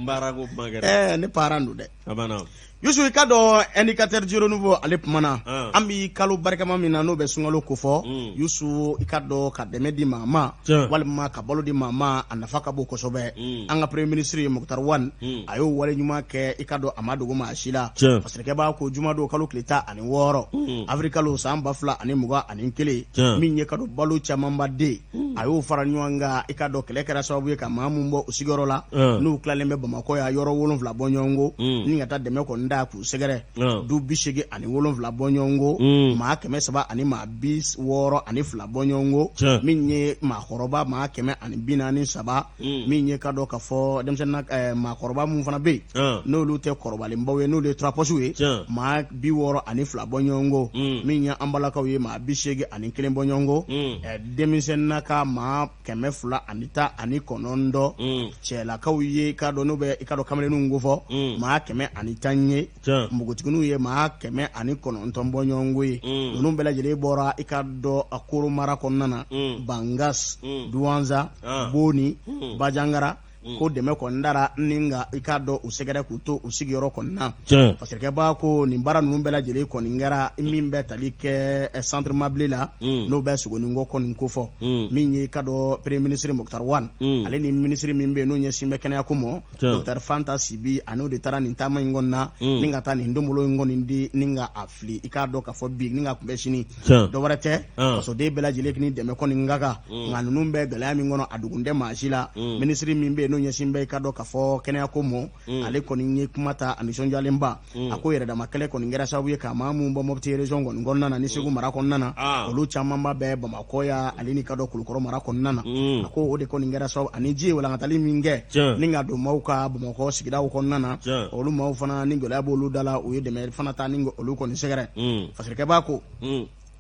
baara ko kuma kɛra. Ne para don dɛ. A banna. Yusu i k'a dɔn indicateur du renouveau ale kumana an bi kalo barikama min na n'o bɛ sunkalo kofɔ Yusu i k'a dɔn ka dɛmɛ di maa ma walima ka balo di maa ma a nafa ka bon kosɛbɛ an ka premier ministre Moctar Ouane a y'o wale ɲuman kɛ i k'a dɔn a ma dogo maa si la fasirikɛbaa ko jumadon kalo tile 16 avril kalo san 2021 min ye ka dɔn balo camanba den a y'o fara ɲɔgɔn kan i k'a dɔn kɛlɛ kɛra sababu ye ka maa min bɔ u sigiyɔrɔ la n'u tilalen bɛ Bamakɔ yan yɔrɔ 7 bɔɲɔgɔnko ni ka taa dɛmɛ kɔni da k'u sɛgɛrɛ du 87 bɔɲɔgɔnko maa 300 ani maa 62 bɔɲɔgɔnko min ye maakɔrɔba maa 143 min ye ka dɔn k'a fɔ denmisɛnnin maakɔrɔba minnu fana bɛ yen n'olu tɛ kɔrɔbalenbaw ye n'olu ye trois postes ye maa 62 bɔɲɔgɔnko min ye an balakaw ye maa 81 bɔɲɔgɔnko denmisɛnnin ka maa 219 cɛlakaw ye i k'a dɔn n'u bɛ i k'a dɔn kamalenninw kofɔ maa 110 ye npogotigininw ye maa 109 bɔɲɔgɔnko ye ninnu bɛɛ lajɛlen bɔra i k'a dɔn a koro mara kɔnɔna na Bangas Duwanza Boni Bajangara ko dɛmɛ kɔni dara ni ka i k'a dɔn u sɛgɛrɛ k'u to u sigiyɔrɔ kɔni na fasirikɛbaa ko nin baara ninnu bɛɛ lajɛlen kɔni kɛra min bɛ tali kɛ centre Mabile la n'o bɛ Sogonikɔ kɔni kofɔ min ye i k'a dɔn premier ministre Moctar Ouane ale ni minisiri min bɛ yen n'o ɲɛsin bɛ kɛnɛya ko ma docteur Fanta Sibi a n'o de taara nin taama in kɔni na ni ka taa nin donbolo in kɔni di ni ka a fili i k'a dɔn k'a fɔ bi ni ka kunbɛn sini dɔ wɛrɛ tɛ fasoden bɛɛ lajɛlen ni dɛmɛ kɔni ka kan nka ninnu bɛ gɛlɛya min kɔnɔ a dogolen tɛ maa si la minisiri min bɛ yen n'o ɲɛsin bɛ i k'a dɔn k'a fɔ kɛnɛya ko ma ale kɔni ye kuma ta a nisɔndiyalenba a ko yɛrɛdama kɛlɛ kɔni kɛra sababu ye ka maa minnu bɔ Mopti région kɔni kɔnɔna na ni Segu mara kɔnɔna na olu camanba bɛ Bamakɔ yan ale ni ka dɔn Kulukɔrɔ mara kɔnɔna na a ko o de kɔni kɛra sababu ani ji ye walankatali min kɛ ni ka don maaw ka Bamakɔ sigidaw kɔnɔna na olu maaw fana ni gɛlɛya b'olu da la u ye dɛmɛ fana ta ni olu kɔni sɛgɛrɛ fasirikɛbaa ko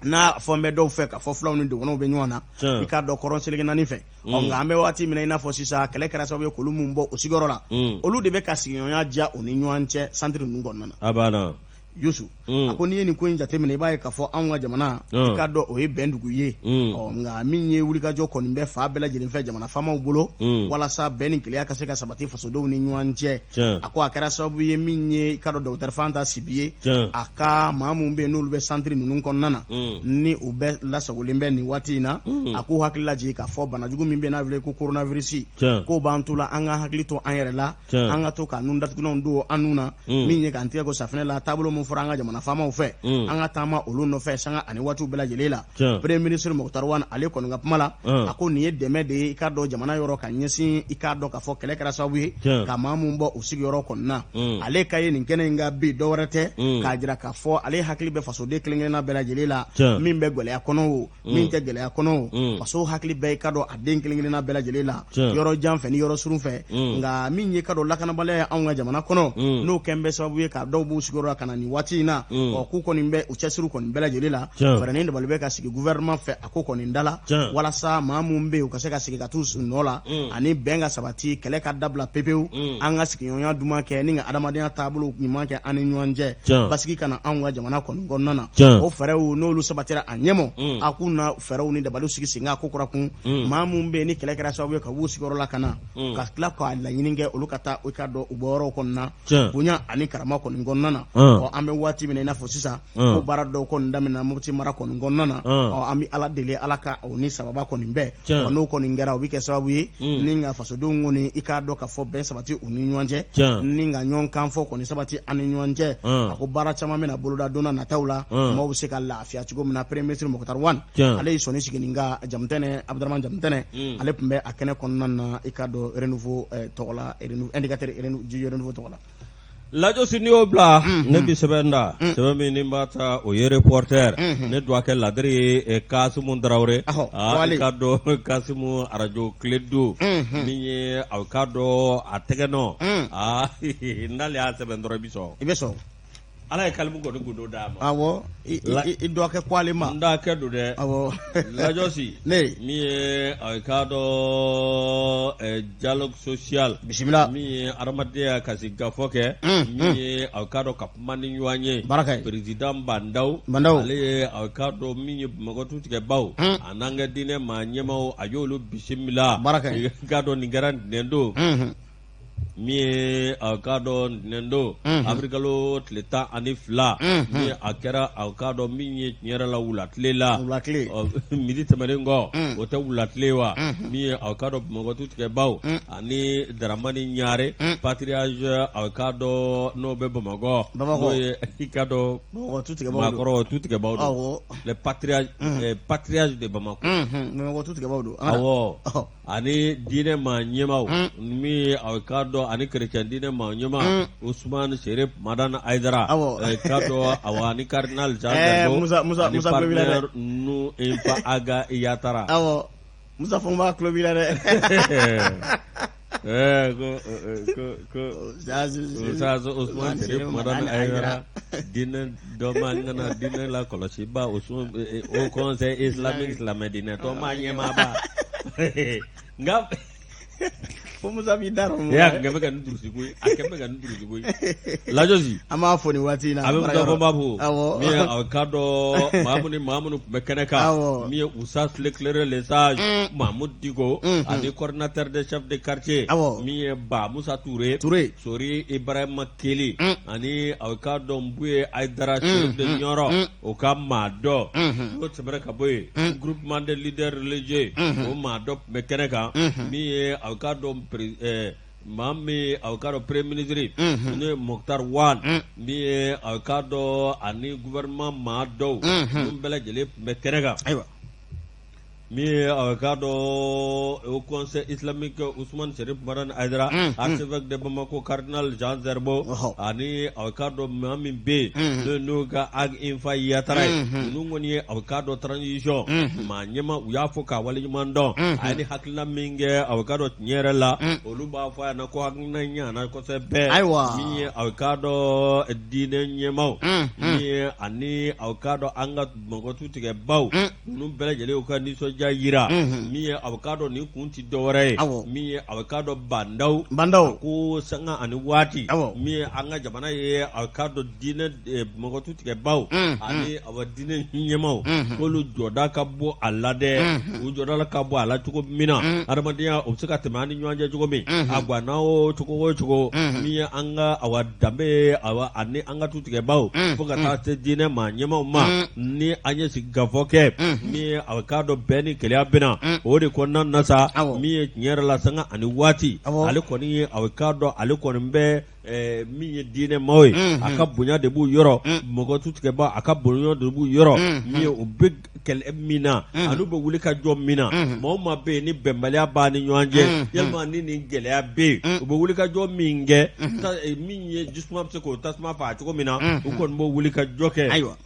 n'a fɔ n bɛ dɔw fɛ k'a fɔ fulaw ni dɔgɔnɔw bɛ ɲɔgɔn na i k'a dɔn kɔrɔn seleke naani fɛ ɔ nka an bɛ waati min na i n'a fɔ sisan kɛlɛ kɛra sababu ye k'olu mun bɔ u sigiyɔrɔ la olu de bɛ ka sigiɲɔgɔnya diya u ni ɲɔgɔn cɛ santiri ninnu kɔnɔna na. Yusu a ko n'i ye nin ko in jateminɛ i b'a ye k'a fɔ anw ka jamana i k'a dɔn o ye bɛn dugu ye ɔ nka min ye wulikajɔ kɔni bɛ fan bɛɛ lajɛlen fɛ jamana faamaw bolo walasa bɛn ni kelenya ka se ka sabati fasodenw ni ɲɔgɔn cɛ a ko a kɛra sababu ye min ye i k'a dɔn docteur Fanta Sibi ye a ka maa minnu bɛ yen n'olu bɛ santiri ninnu kɔnɔna na ni u bɛɛ lasagolen bɛ nin waati in na a k'u hakili lajigin k'a fɔ banajugu min bɛ n'a wele ko coronavirus k'o b'an to la an ka hakili to an yɛrɛ la an ka to ka nun datugulanw don an nun na min ye k'an tɛgɛ ko safinɛ la taabolo min fɔra an ka jamana faamaw fɛ an ka taama olu nɔfɛ sanga ani waatiw bɛɛ lajɛlen la premier ministre Moctar Ouane ale kɔni ka kuma la a ko nin ye dɛmɛ de ye i k'a dɔn jamana yɔrɔ ka ɲɛsin i k'a dɔn k'a fɔ kɛlɛ kɛra sababu ye ka maa min bɔ u sigiyɔrɔ kɔnɔna ale ka ye nin kɛnɛ in kan bi dɔ wɛrɛ tɛ k'a jira k'a fɔ ale hakili bɛ fasoden kelen-kelenna bɛɛ lajɛlen la min bɛ gɛlɛya kɔnɔ o min tɛ gɛlɛya kɔnɔ o faso hakili bɛ i k'a dɔn a den kelen-kelenna bɛɛ lajɛlen la yɔrɔ jan fɛ ni yɔrɔ surun fɛ nka min ye k'a dɔn lakanabaliya ye anw ka jamana kɔnɔ n'o kɛn bɛ sababu ye ka dɔw b'u sigiyɔrɔ la ka na nin waati in na ɔ k'u kɔni bɛ u cɛsiri kɔni bɛɛ lajɛlen la fɛɛrɛ ni dabali bɛ ka sigi gouvernement fɛ a ko kɔni da la walasa maa minnu bɛ yen u ka se ka sigi ka t'u nɔ la ani bɛn ka sabati kɛlɛ ka dabila pepewu an ka sigiɲɔgɔnya duman kɛ ni ka adamadenya taabolo ɲuman kɛ an ni ɲɔgɔn cɛ basigi ka na anw ka jamana kɔni kɔnɔna na o fɛɛrɛw n'olu sabatira a ɲɛmɔ a k'u na fɛɛrɛw ni dabaliw sigi sen kan ko kura kun maa minnu bɛ yen ni kɛlɛ kɛra sababu ye ka b'u sigiyɔrɔ la ka na ka tila k'a laɲini kɛ olu ka taa i k'a dɔn u bɔyɔrɔw kɔnɔna bonya ani karama kɔni kɔnɔna na ɔ an bɛ waati min na i n'a fɔ sisan ko baara dɔw kɔni daminɛna Mopti mara kɔni kɔnɔna na ɔ an bɛ Ala deli Ala ka o ni sababa kɔni bɛn ɔ n'o kɔni kɛra o bɛ kɛ sababu ye ni ka fasodenw kɔni i k'a dɔn k'a fɔ bɛn sabati u ni ɲɔgɔn cɛ ni ka ɲɔgɔn kan fɔ kɔni sabati an ni ɲɔgɔn cɛ a ko baara caman bɛna boloda don nataw la maaw bɛ se ka lafiya cogo min na premier ministre Moctar Ouane ale ye sɔnni sigi nin kan Jamutɛnɛ Abdramane Jamutɛnɛ ale tun bɛ a kɛnɛ kɔnɔna na i k'a dɔn renouveau tɔgɔ la indicateur du renouveau tɔgɔ la Lajɔsi n'i y'o bila ne bɛ sɛbɛn da sɛbɛn min ni n b'a ta o ye reporter ne dɔgɔkɛ ladiri ye Kasimu Tarawele i k'a dɔn Kasimu arajo tile don min ye a k'a dɔn a tɛgɛ nɔ aa n'ale y'a sɛbɛn dɔrɔn i bɛ sɔn i bɛ sɔn. Ala ye kalimu kɔni gundo d'a ma. Awɔ, i dɔgɔkɛ ko ale ma. N dɔgɔkɛ don dɛ. Awɔ. Lajɔsi. Ne. Min ye a k'a dɔn dialogue social. Bisimila. Min ye adamadenya ka sigikafɔ kɛ. Min ye a k'a dɔn ka kuma ni ɲɔgɔn ye. Baara ka ɲi. Président Bah N'Daw. Bah N'Daw. Ale ye a k'a dɔn min ye Bamakɔ tutigɛbaw. A n'an ka diinɛ maa ɲɛmaaw a y'olu bisimila. Baara ka ɲi. I k'a dɔn nin kɛra ntɛnɛn don. Min ye a k'a dɔn ntɛnɛn don awirilikalo tile 12 min a kɛra a k'a dɔn min ye tiɲɛ yɛrɛ la wulatile la midi tɛmɛnen kɔ o tɛ wulatile wa min ye a k'a dɔn Bamakɔ tutigɛbaw ani Daramani Ɲare patriarche a k'a dɔn n'o bɛ Bamakɔ n'o ye i k'a dɔn maakɔrɔ tutigɛbaw don les patriarches de Bamakɔ Bamakɔ tutigɛbaw don awɔ ani diinɛ maa ɲɛmaaw min ye a k'a dɔn ani kerecɛn diinɛ maa ɲɛmaa Usumani Serif Madani Ayidara k'a dɔn awa ani cardinal Jean Zerbo Musa Musa ani Musa tulo b'i la dɛ. partenaire Nuhu Infa Aga Yatara Awɔ Musa Fɔnba tulo b'i la dɛ. Ko ko ko Ustaz Usumani Serif Madani Ayidara diinɛ dɔnbaa ŋana diinɛ lakɔlɔsibaa Haut Conseil islamique silamɛ diinɛ tɔnba ɲɛmaaba nka Fo Musa b'i da e a kɛ bɛ ka nin durusi koyi a kɛ bɛ ka nin durusi koyi Lajɔsi an b'a fo nin waati in na a bɛ Musa Fɔnba fo Awɔ. min ye a k'a dɔn maa minnu maa minnu tun bɛ kɛnɛ kan Awɔ. min ye Ustaz l'éclaireur le sage Mahmoud Dicko ani coordinateur des chefs de quartier Awɔ. min ye Ba Musa Ture Ture. Sori Ibrahima Keli ani a k'a dɔn Buye Ayidara Chérif de Ɲɔrɔ o ka maa dɔ n'o tɛmɛna ka bɔ yen groupement des leaders religieux o maa dɔ tun bɛ kɛnɛ kan min ye a k'a dɔn maa min a k'a dɔn premier ministre n'o ye Moctar Ouane min ye a k'a dɔn ani gouvernement maa dɔw ninnu bɛɛ lajɛlen tun bɛ kɛnɛ kan Ayiwa. Min ye a k'a dɔn Haut Conseil islamique Ousmane Chérif Madani Haïdara archevêque de Bamako cardinal Jean Zerbo ani a k'a dɔn maa min bɛ yen n'o ye Nuhu ka Ag Infa Yatara ye ninnu kɔni ye a k'a dɔn transition maa ɲɛmaa u y'a fo k'a waleɲuman dɔn a ye ni hakilina min kɛ a k'a dɔn tiɲɛ yɛrɛ la olu b'a fɔ a ɲɛna ko hakilina ɲana kosɛbɛ ayiwa min ye a k'a dɔn diinɛ ɲɛmaaw min ye ani a k'a dɔn an ka Bamakɔ tutigɛbaw ninnu bɛɛ lajɛlen y'u ka nisɔndiya jira min ye a k'a dɔn nin kun tɛ dɔwɛrɛ ye min ye a k'a dɔn Bah N'Daw Bah N'Daw ko sanga ani waati min ye an ka jamana ye a k'a dɔn diinɛ Bamakɔ tutigɛbaw ani a diinɛ ɲɛmaaw k'olu jɔda ka bon a la dɛ u jɔda ka bon a la cogo min na adamadenya o bɛ se ka tɛmɛ an ni ɲɔgɔn cɛ cogo min a ganna o cogo o cogo min ye an ka awa danbe ani an ka tutigɛbaw fo ka taa se diinɛ maa ɲɛmaaw ma ni an ye sigikafɔ kɛ min ye a k'a dɔn bɛn ni kelenya bɛ na o de kɔnɔna na sa min ye tiɲɛ yɛrɛ la sanga ani waati ale kɔni ye a k'a dɔn ale kɔni bɛ min ye diinɛ maaw ye a ka bonya de b'u yɔrɔ mɔgɔ tutigɛba a ka bonya de b'u yɔrɔ min ye u bɛ kɛlɛ min na ani u bɛ wuli ka jɔ min na maa o maa bɛ yen ni bɛnbaliya b'a ni ɲɔgɔn cɛ yalima ni nin gɛlɛya bɛ yen u bɛ wuli ka jɔ min kɛ min ye jisuma bɛ se k'o tasuma faa cogo min na u kɔni b'o wuli ka jɔ kɛ ayiwa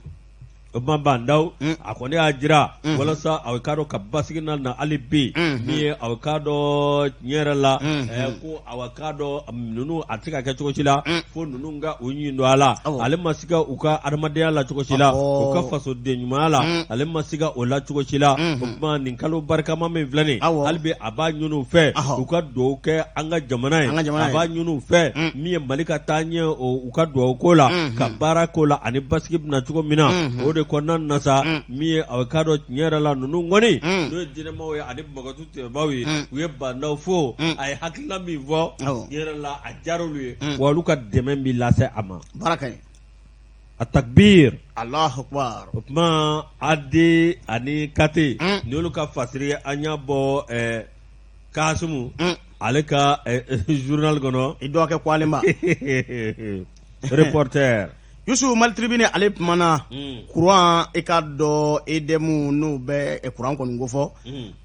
o tuma Bah N'Daw a kɔni y'a jira walasa a k'a dɔn ka basigi na na hali bi min ye a k'a dɔn tiɲɛ yɛrɛ la ko a k'a dɔn ninnu a tɛ se ka kɛ cogo si la fo ninnu ka u ɲin don a la ale ma siga u ka adamadenya la cogo si la u ka fasoden ɲumanya la ale ma siga o la cogo si la o tuma nin kalo barikama min filɛ nin hali bi a b'a ɲini u fɛ u ka dugawu kɛ an ka jamana ye a b'a ɲini u fɛ min ye Mali ka taa ɲɛ u ka dugawu ko la ka baara ko la ani basigi bɛ na cogo min na o de kɔnɔna na sa min ye a k'a dɔn tiɲɛ yɛrɛ la ninnu kɔni n'o ye diinɛmaaw ye ani Bamakɔ tutigɛbaaw ye u ye Bah N'Daw fo a ye hakilina min fɔ tiɲɛ yɛrɛ la a diyara olu ye wa olu ka dɛmɛ bɛ lase a ma baara ka ɲi a takbir Alahu akbar o tuma AD ani KT nin y'olu ka fasiri ye an y'a bɔ Kasimu ale ka journal kɔnɔ i dɔgɔkɛ ko ale ma reporter Yusu Mali Tribune ale kumana kuran i k'a dɔn EDM n'u bɛ kuran kɔni kofɔ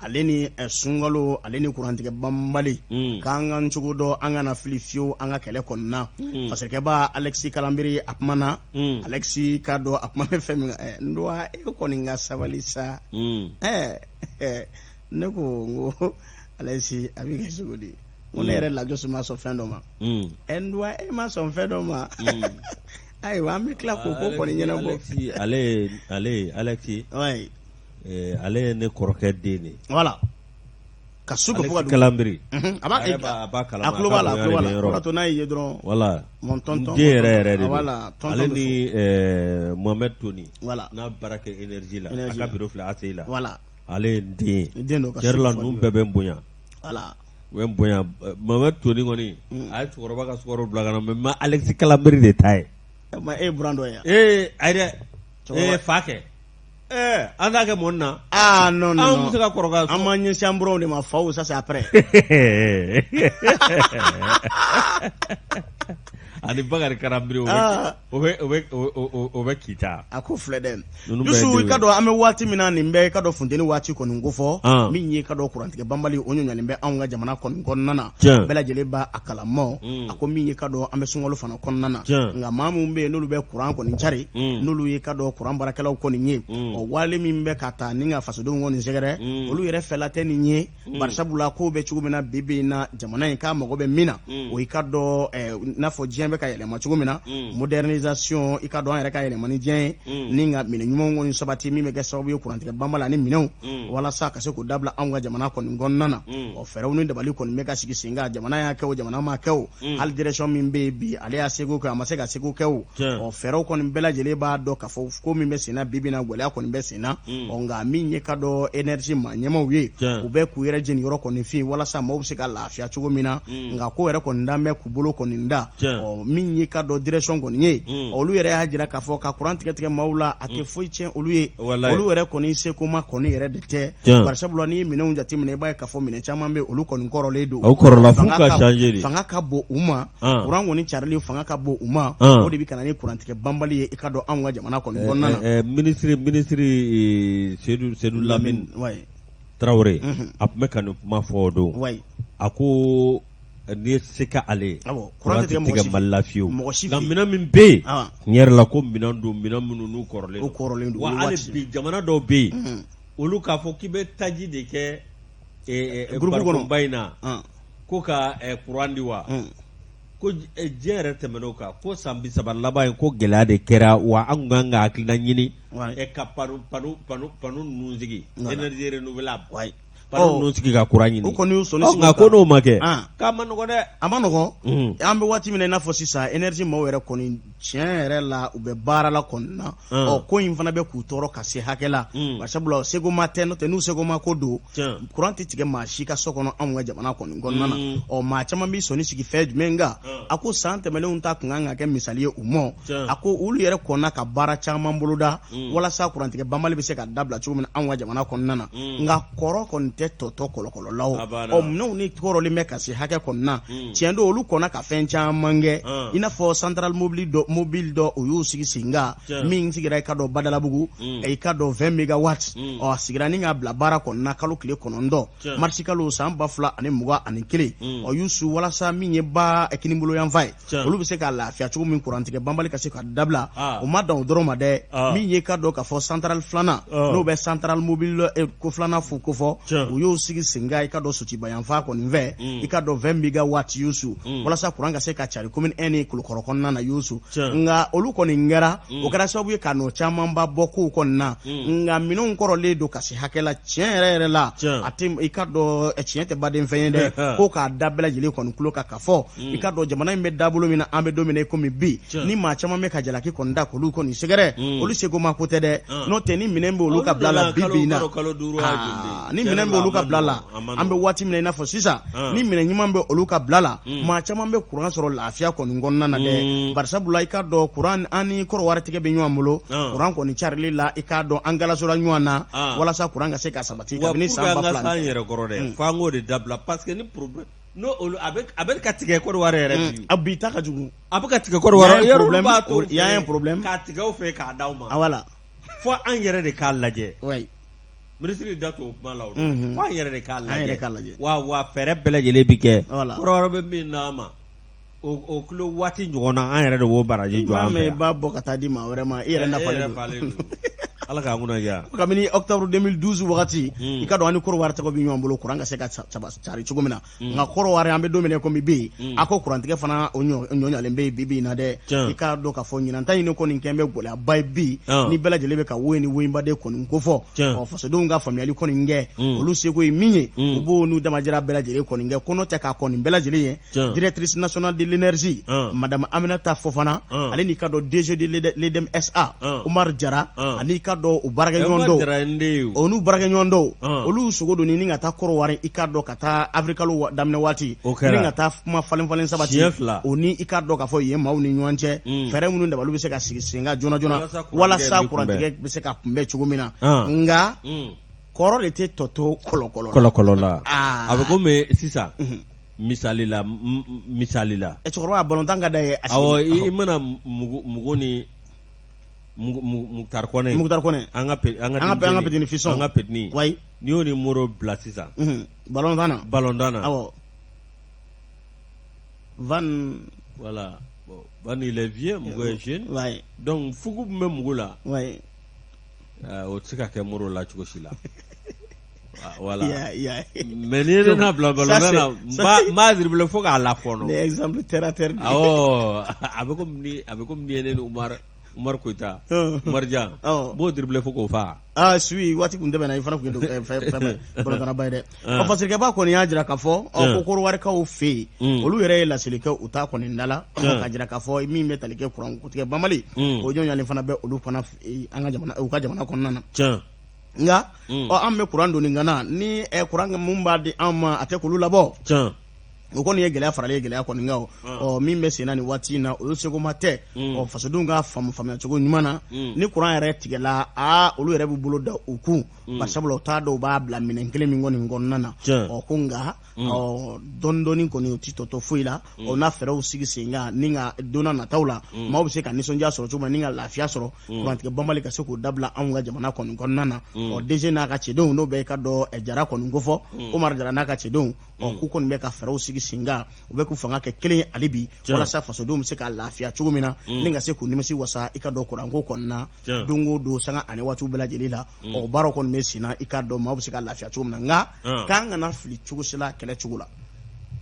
ale ni sunkalo ale ni kurantigɛ banbali k'an k'an cogo dɔn an kana fili fiyewu an ka kɛlɛ kɔnɔna fasirikɛba Alexis Kalanbiri a kumana Alexis k'a dɔn a kuma bɛ fɛn min kan n dɔgɔ e kɔni ka sabali sa ɛɛ ne ko n ko Alexis a bɛ kɛ cogo di n ko ne yɛrɛ lajɔsi ma sɔn fɛn dɔ ma ɛ n dɔgɔ e ma sɔn fɛn dɔ ma. Ayiwa, an bɛ tila k'o ko kɔni ɲɛnabɔ. Ale ale Alexis, ale ye ne kɔrɔkɛ den de ye. Voilà, ka su ko fo ka dugu. Kalanbiri. A b'a a b'a kalama, a tulo b'a la, a tulo b'a la. O de to n'a y'i ye dɔrɔn. Voilà. Mon tonton. N den yɛrɛ yɛrɛ de don. Voilà, tonton. Ale ni Mohamed Toni. Voilà. N'a baara kɛ énergie la. A ka bureau filɛ ACI la. Voilà. Ale ye n den ye. N den don ka su. Tiɲɛ yɛrɛ la, ninnu bɛɛ bɛ n bonya. Voilà. U bɛ n bonya. Mohamed Toni kɔni, a ye cɛkɔrɔba ka sukaro bila ka na, mais n ma Alexis Kalanbiri de ta ye. E ye buran dɔ ye. Ee, ayi dɛ. Ee, fa kɛ. Ɛɛ, an t'a kɛ mɔni na. Ah non non. Anw bɛ se ka kɔrɔ ka. An m'an ɲɛsin an buranw de ma, faw, ça c'est après. Ani Bakari Karanbiri, o bɛ o bɛ o bɛ Kita. A ko filɛ dɛ. Yusu, i ka dɔn an bɛ waati min na, nin bɛɛ, i ka dɔn, funteni waati kɔni ko fɔ. Min ye, i ka dɔn, kurantigɛ banbali, o ɲɔɲɔlen bɛ anw ka jamana kɔni kɔnɔna na. Bɛɛ lajɛlen b'a a kalama. A ko min ye, ka dɔn, an bɛ sunkalo fana kɔnɔna na. Nka maa minnu bɛ yen n'olu bɛ kuran kɔni cari, n'olu ye, ka dɔn, kuran baarakɛlaw kɔni ye, ɔ wale min bɛ ka taa ni ka fasodenw kɔni sɛgɛrɛ, olu yɛrɛ fɛla tɛ nin ye. Barisabula ko bɛ cogo min na bi bi in na, jamana in k'a mago bɛ min na, o, i ka dɔn, n'a fɔ diɲɛ bɛ ka yɛlɛma cogo min na, modernisation, i ka dɔn, an yɛrɛ ka yɛlɛma ni diɲɛ ye, ni ka minɛn ɲumanw kɔni sabati min bɛ kɛ sababu ye kurantigɛ banbali ani minɛnw, walasa ka se k'o dabila anw ka jamana kɔni kɔnɔna na. Ɔ fɛɛrɛw ni dabali kɔni bɛ ka sigi sen kan. Jamana y'a kɛ o, jamana ma kɛ o, hali direction min bɛ yen bi, ale y'a seko kɛ, a ma se ka seko kɛ o. Ɔ fɛɛrɛw kɔni bɛɛ lajɛlen b'a dɔn k'a fɔ ko min bɛ sen na bi bi in na, gɛlɛya kɔni bɛ sen na. Ɔ nka min ye, ka dɔn, énergie maa ɲɛmaw ye, u bɛ k'u yɛrɛ jeni yɔrɔ kɔni fin walasa maaw bɛ se ka lafiya cogo min na. Nka ko yɛrɛ kɔni dan bɛ k'u bolo kɔni da. Ɔ min ye, ka dɔn, direction kɔni ye, olu yɛrɛ y'a jira k'a fɔ ka kuran tigɛ tigɛ maaw la, a tɛ foyi tiɲɛ olu ye. Olu yɛrɛ kɔni seko ma kɔni yɛrɛ de tɛ, barisabula n'i ye minɛnw jateminɛ, i b'a ye k'a fɔ minɛn caman bɛ, olu kɔni kɔrɔlen don. O kɔrɔla f'u ka changer de. Fanga ka bon u ma. Kuran kɔni carili fanga ka bon u ma, o de bɛ ka na ni kurantigɛ banbali ye, i ka dɔn, anw ka jamana kɔni kɔnɔna na. Minisiri Sedu Lamini Tarawele, a tun bɛ ka nin kuma fɔ o don. A ko n'i ye se kɛ ale ye, kuran tɛ tigɛ Mali la fiyewu. Nka minɛn min bɛ yen, tiɲɛ yɛrɛ la, ko minɛn don, minɛn minnu n'u kɔrɔlen don. Wa hali bi, jamana dɔw bɛ yen, olu k'a fɔ k'i bɛ taji de kɛ groupe in na ko ka kuran di wa, ko diɲɛ yɛrɛ tɛmɛn'o kan, ko san 30 laban in, ko gɛlɛya de kɛra wa. An kan ka hakilina ɲini ka panneau ninnu sigi, énergie renouvelable, panneau ninnu sigi ka kuran ɲini. O kɔni y'u sɔnni sigi. Nka ko n'o ma kɛ, k'a ma nɔgɔ dɛ. A ma nɔgɔ. An bɛ waati min na i n'a fɔ sisan, énergie maaw yɛrɛ kɔni, tiɲɛ yɛrɛ la, u bɛ baara la kɔni na. Ɔ ko in fana bɛ k'u tɔɔrɔ ka se hakɛ la, barisabula seko ma tɛ, n'o tɛ n'u seko ma ko don, kuran tɛ tigɛ maa si ka so kɔnɔ anw ka jamana kɔni kɔnɔna na. Ɔ maa caman b'i sɔnni sigi fɛn jumɛn kan? A ko san tɛmɛnenw ta kun kan ka kɛ misali ye u ma. A ko olu yɛrɛ kɔnna ka baara caman boloda walasa kurantigɛ banbali bɛ se ka dabila cogo min na anw ka jamana kɔnɔna na. Nka kɔrɔ kɔni tɛ tɔtɔ kɔlɔkɔlɔ la o. Ɔ minɛnw ni kɔrɔlen bɛ ka se hakɛ kɔni na, tiɲɛ don, olu kɔnna ka fɛn caman kɛ, i n'a fɔ centrale mobile dɔ, u y'u sigi sen kan, min sigira, i ka dɔn, Badalabugu, i ka dɔn, 20 mégawatt. Ɔ a sigira ni k'a bila baara kɔni na kalo tile 9, marisi kalo san 2021. Ɔ Yusu, walasa min ye ba kinibolo yanfan ye, olu bɛ se ka lafiya cogo min, kurantigɛ banbali ka se ka dabila. O ma dan o dɔrɔn ma dɛ. Min ye, ka dɔn k'a fɔ centrale filanan, n'o bɛ centrale mobile ko filanan fo ko fɔ, u y'o sigi sen kan, i ka dɔn, Sotiba yanfan kɔni fɛ, i ka dɔn, 20 mégawatt, Yusu, walasa kuran ka se ka cari commune 1 ni Kulukɔrɔ kɔnɔna na, Yusu. Nka olu kɔni kɛra, o kɛra sababu ye ka nɔ camanba bɔ kow kɔni na. Nka minɛnw kɔrɔlen don ka se hakɛ la, tiɲɛ yɛrɛ yɛrɛ la, a tɛ, i ka dɔn, tiɲɛ tɛ baden fɛn ye dɛ. Ko k'a da bɛɛ lajɛlen kɔni tulo kan k'a fɔ, i ka dɔn, jamana in bɛ dabolo min na, an bɛ don min na i komi bi, ni maa caman bɛ ka jalaki kɔni da k'olu kɔni sɛgɛrɛ, olu seko ma ko tɛ dɛ. N'o tɛ, ni minɛn bɛ olu ka bila la bi bi in na, ni minɛn bɛ olu ka bila la, an bɛ waati min na i n'a fɔ sisan, ni minɛn ɲuman bɛ olu ka bila la, maa caman bɛ kuran sɔrɔ lafiya kɔni kɔnɔna na dɛ. Barisabula, i ka dɔn, kuran an ni Kɔrɔwari tigɛ bɛ ɲɔgɔn bolo kuran kɔni carili la, i k'a dɔn, an galasola ɲɔgɔn na walasa kuran ka se ka sabati kabini san 2000. Wa yɛrɛ kɔrɔ dɛ, f'an k'o de dabila, parce que ni problème n'o olu a bɛ ka tigɛ Kɔrɔwari yɛrɛ bi. A bi ta ka jugu. A bɛ ka tigɛ Kɔrɔwari. Yɔrɔ olu b'a to il y a un problème k'a tigɛ o fɛ k'a d'aw ma. Ah voilà. Fo an yɛrɛ de k'a lajɛ. Oui. Minisiri da t'o kuma la o. Fo an yɛrɛ de k'a lajɛ. An yɛrɛ k'a lajɛ. Wa fɛɛrɛ bɛɛ lajɛlen bi kɛ. Voilà. Kɔrɔwari bɛ min d'an ma, o kilo waati ɲɔgɔn na, an yɛrɛ de b'o baraji jɔ an fɛ yan. I b'a bɔ ka taa di maa wɛrɛ ma, i yɛrɛ nafalen don. Ala k'an kunna diya. Kabini octobre 2012 wagati, i ka dɔn an ni Kɔrɔwari tɛgɛ bɛ ɲɔgɔn bolo kuran ka se ka cari cogo min na. Nka Kɔrɔwari, an bɛ don min na komi bi, a ko kurantigɛ fana o ɲɔɲalen bɛ yen bi bi in na dɛ. I k'a dɔn k'a fɔ ɲinan ta in kɔni kɛn bɛ gɛlɛyaba ye bi, ni bɛɛ lajɛlen bɛ ka wo ni woyinba de kɔni kofɔ. Ɔ, fasodenw ka faamuyali kɔni kɛ, olu seko ye min ye, u b'o n'u damajira bɛɛ lajɛlen kɔni kɛ. Ko n'o tɛ k'a kɔni bɛɛ lajɛlen ye, directrice nationale de l'énergie, madame Aminata Fofana, ale n'i ka dɔn DG de l'EDM SA, Umar Jara, ani ka dɔn u baarakɛɲɔgɔn dɔw, o n'u baarakɛɲɔgɔn dɔw, olu sogo don ni ka taa Kɔrɔwari, i k'a dɔn ka taa avril kalo daminɛ waati, ni ka taa kuma falen falen sabati o ni i k'a dɔn k'a fɔ yen maaw ni ɲɔgɔn cɛ, fɛɛrɛ minnu dabaliw bɛ se ka sigi sen kan joona joona walasa kurantigɛ bɛ se ka kunbɛn cogo min na. Nka kɔrɔ de tɛ tɔ to kɔlɔkɔlɔ kɔlɔkɔlɔ la. A bɛ komi sisan, misali la, misali la, cɛkɔrɔba, balontan ka d'a ye. Awɔ, i mana mugu ni Mukutari Kɔnɛ, Mukutari Kɔnɛ, an ka an ka an ka petini fisɔn, an ka petini, wayi, n'i y'o ni Moro bila sisan balontan na, balontan na, awɔ, Van, voilà, bon, Van il est vieux, Mugu est jeune, wayi, donc fugu min bɛ Mugu la, wayi, o tɛ se ka kɛ Moro la cogo si la. Voilà, mais n'i ye ne n'a bila balontan na, n b'a dribbler fo k'a lafɔɔnɔ. Ni exemple terre à terre. Awɔ, a bɛ komi ni a bɛ komi n'i ye ne ni Umar Umar Koyita, Umar Jan, n b'o dribbler fo k'o fa. Ah si, waati kun tɛmɛna, i fana tun ye fɛn fɛn balontanna ye dɛ. Ɔ, fasirikɛba kɔni y'a jira k'a fɔ ko Kɔrɔwarikaw fɛ yen, olu yɛrɛ ye laseli kɛ u ta kɔni da la, k'a jira k'a fɔ min bɛ tali kɛ kurantigɛ banbali, o ɲɔɲalen fana bɛ olu fana an ka jamana, u ka jamana kɔnɔna na. Nka ɔ, an bɛ kuran doni ka na ni kuran mun b'a di an ma, a tɛ k'olu labɔ. O kɔni ye gɛlɛya faralen ye gɛlɛya kɔni kan. Ɔ, min bɛ sen na nin waati in na, olu seko ma tɛ. Ɔ, fasodenw ka faamu faamuya cogo ɲuman na, ni kuran yɛrɛ tigɛla, aa, olu yɛrɛ b'u bolo da u kun, bari sabula u t'a dɔn u b'a bila minɛn kelen min kɔni kɔnɔna na. Ɔ, ko nka ɔ, dɔɔni dɔɔni kɔni, u ti tɔ to foyi la. Ɔ, n'a fɛɛrɛw sigi sen kan ni ka don n'a nataw la, maaw bɛ se ka nisɔndiya sɔrɔ cogo min na ni ka lafiya sɔrɔ, kurantigɛ banbali ka se k'o dabila anw ka jamana kɔni kɔnɔna na. Ɔ, DG n'a ka cɛdenw, n'o bɛ i ka dɔn Jara kɔni kofɔ, Omar Jara n'a ka cɛdenw, ɔ, k'u kɔni bɛ ka fɛɛrɛw sigi sen kan, u bɛ k'u fanga kɛ kelen ye hali bi, walasa fasodenw bɛ se ka lafiya cogo min na ni ka se k'u nimisi wasa i ka dɔn kuranko kɔni na don o don, sanga ani waatiw bɛɛ lajɛlen la. Ɔ, baaraw kɔni bɛ sen na, i ka dɔn maaw bɛ se ka lafiya cogo min na, nka k'an kana fili cogo si la kɛlɛ cogo la.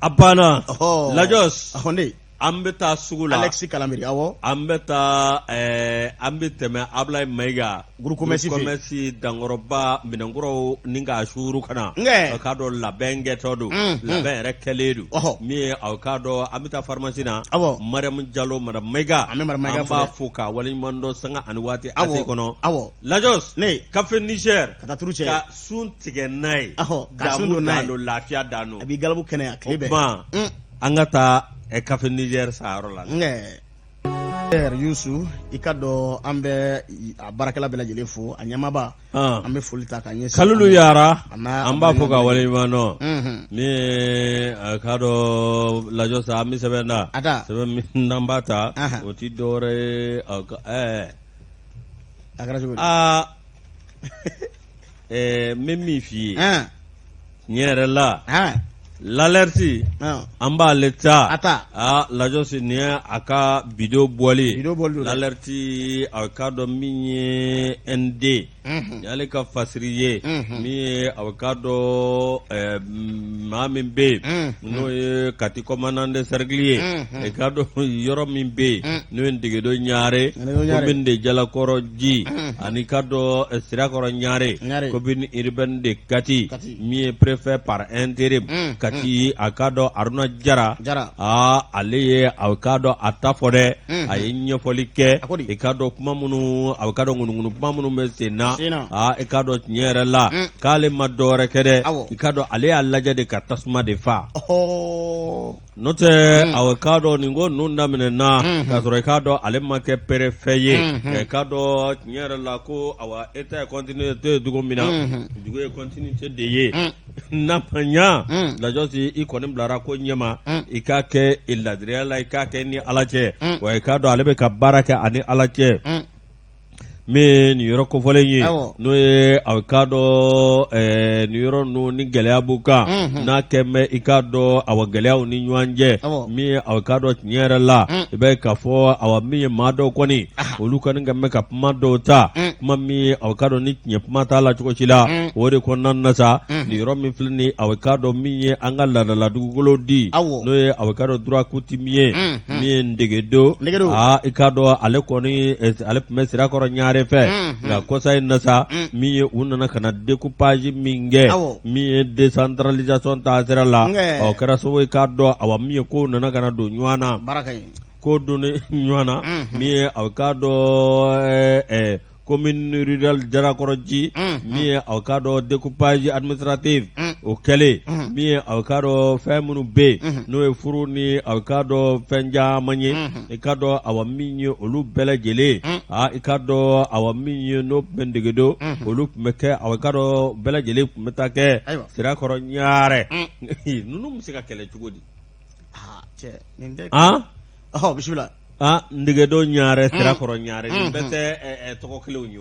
A banna. Lajɔs. Ne. An bɛ taa sugu la. Alexis Kalamiri, awɔ. An bɛ taa an bɛ tɛmɛ Ablaye Mayiga. Groupe Commerce fɛ. Commerce Dankɔrɔba, minɛnkuraw ni k'a suuru ka na. Nkɛ. A k'a dɔn labɛn kɛtɔ don. Labɛn yɛrɛ kɛlen don. Min ye aw k'a dɔn an bɛ taa pharmacie na. Awɔ. Mariam Jalo, madame Mayiga. An bɛ madame Mayiga An b'a fo k'a waleɲuman dɔn sanga ani waati AC kɔnɔ. Awɔ. Lajɔs. Ne. Café Niger. Ka taa turu cɛ. Ka sun tigɛ n'a ye. Ɔhɔ, ka sun don n'a ye. Damu dan don, lafiya dan don. A b'i galabu kɛnɛya tile bɛɛ. O tuma an ka taa Café Niger sanyɔrɔ la. Nkɛ. Yusu, i ka dɔn an bɛ a baarakɛla bɛɛ lajɛlen fo, a ɲɛmaaba, an bɛ foli ta k'a ɲɛsin. Kalilu Yara, an b'a fo ka waleɲuman dɔn. Min ye a k'a dɔn Lajɔ sa, an bɛ sɛbɛn da. Sɛbɛn min n'an b'a ta, o tɛ dɔwɛrɛ ye a kɛra cogo di? Aa, n bɛ min f'i ye. Tiɲɛ yɛrɛ la, l'alerte, an b'ale ta. A ta. Aa Lajɔsi, nin ye a ka vidéo bɔli ye. Vidéo bɔli don dɛ. L'alerte, a k'a dɔn min ye ND. Nin y'ale ka fasiri ye. Min ye a k'a dɔn maa min bɛ yen, n'o ye Kati commandant de cercle ye. I k'a dɔn yɔrɔ min bɛ yen, n'o ye Ndegedo Ɲare, commune de Jalakɔrɔji, ani k'a dɔn Sirakɔrɔ Ɲare, commune urbaine de Kati. Min ye préfet par intérim Kati, a k'a dɔn Aruna Jara, aa ale ye a k'a dɔn a ta fɔ dɛ, a ye ɲɛfɔli kɛ, i k'a dɔn kuma minnu, a k'a dɔn ŋunuŋunu kuma minnu bɛ sen na, aa i k'a dɔn tiɲɛ yɛrɛ la k'ale ma dɔwɛrɛ kɛ dɛ, i k'a dɔn ale y'a lajɛ de ka tasuma de fa. N'o tɛ a k'a dɔn nin ko ninnu daminɛna k'a sɔrɔ i k'a dɔn ale ma kɛ préfet ye, i k'a dɔn tiɲɛ yɛrɛ la ko awa état ye continuité ye cogo min na, dugu ye continuité de ye. N'a ma ɲa Lajɔsi, i kɔni bilara ko ɲɛma, i k'a kɛ i ladiriya la, i k'a kɛ ni Ala cɛ, wa i k'a dɔn ale bɛ ka baara kɛ ani Ala cɛ. Min nin yɔrɔ kofɔlen ye n'o ye a k'a dɔn nin yɔrɔ ninnu ni gɛlɛya b'u kan n'a kɛlen bɛ i k'a dɔn awa gɛlɛyaw ni ɲɔgɔn cɛ min a k'a dɔn tiɲɛ yɛrɛ la i bɛ k'a fɔ awa min ye maa dɔw kɔni olu kɔni kɛlen bɛ ka kuma dɔw ta kuma min a k'a dɔn ni tiɲɛ kuma t'a la cogo si la o de kɔnɔna na sa nin yɔrɔ min filɛ nin a k'a dɔn min ye an ka laadala dugukolo di n'o ye a k'a dɔn droit coutumier min ye Ndegedo aa i k'a dɔn ale kɔni ale tun bɛ Sirakɔrɔ Ɲare fɛ nka kɔsa in na sa min ye u nana ka na découpage min kɛ min ye décentralisation taasira la o kɛra sababu ye k'a dɔn awa min ye kow nana ka na don ɲɔgɔn na ko don ɲɔgɔn na min ye a k'a dɔn commune rurale Jalakɔrɔji min ye aw k'a dɔn découpage administratif o kɛlen min ye aw k'a dɔn fɛn minnu bɛ yen n'o ye furu ni aw k'a dɔn fɛn caman ye i k'a dɔn awa min ye olu bɛɛ lajɛlen aa i k'a dɔn awa min ye n'o tun bɛ Ndegedo olu tun bɛ kɛ aw k'a dɔn bɛɛ lajɛlen tun bɛ taa kɛ Sirakɔrɔ Ɲare ninnu bɛ se ka kɛlɛ cogo di bisimila Ndegedo Ɲare Sirakɔrɔ Ɲare nin bɛɛ tɛ tɔgɔ kelenw ye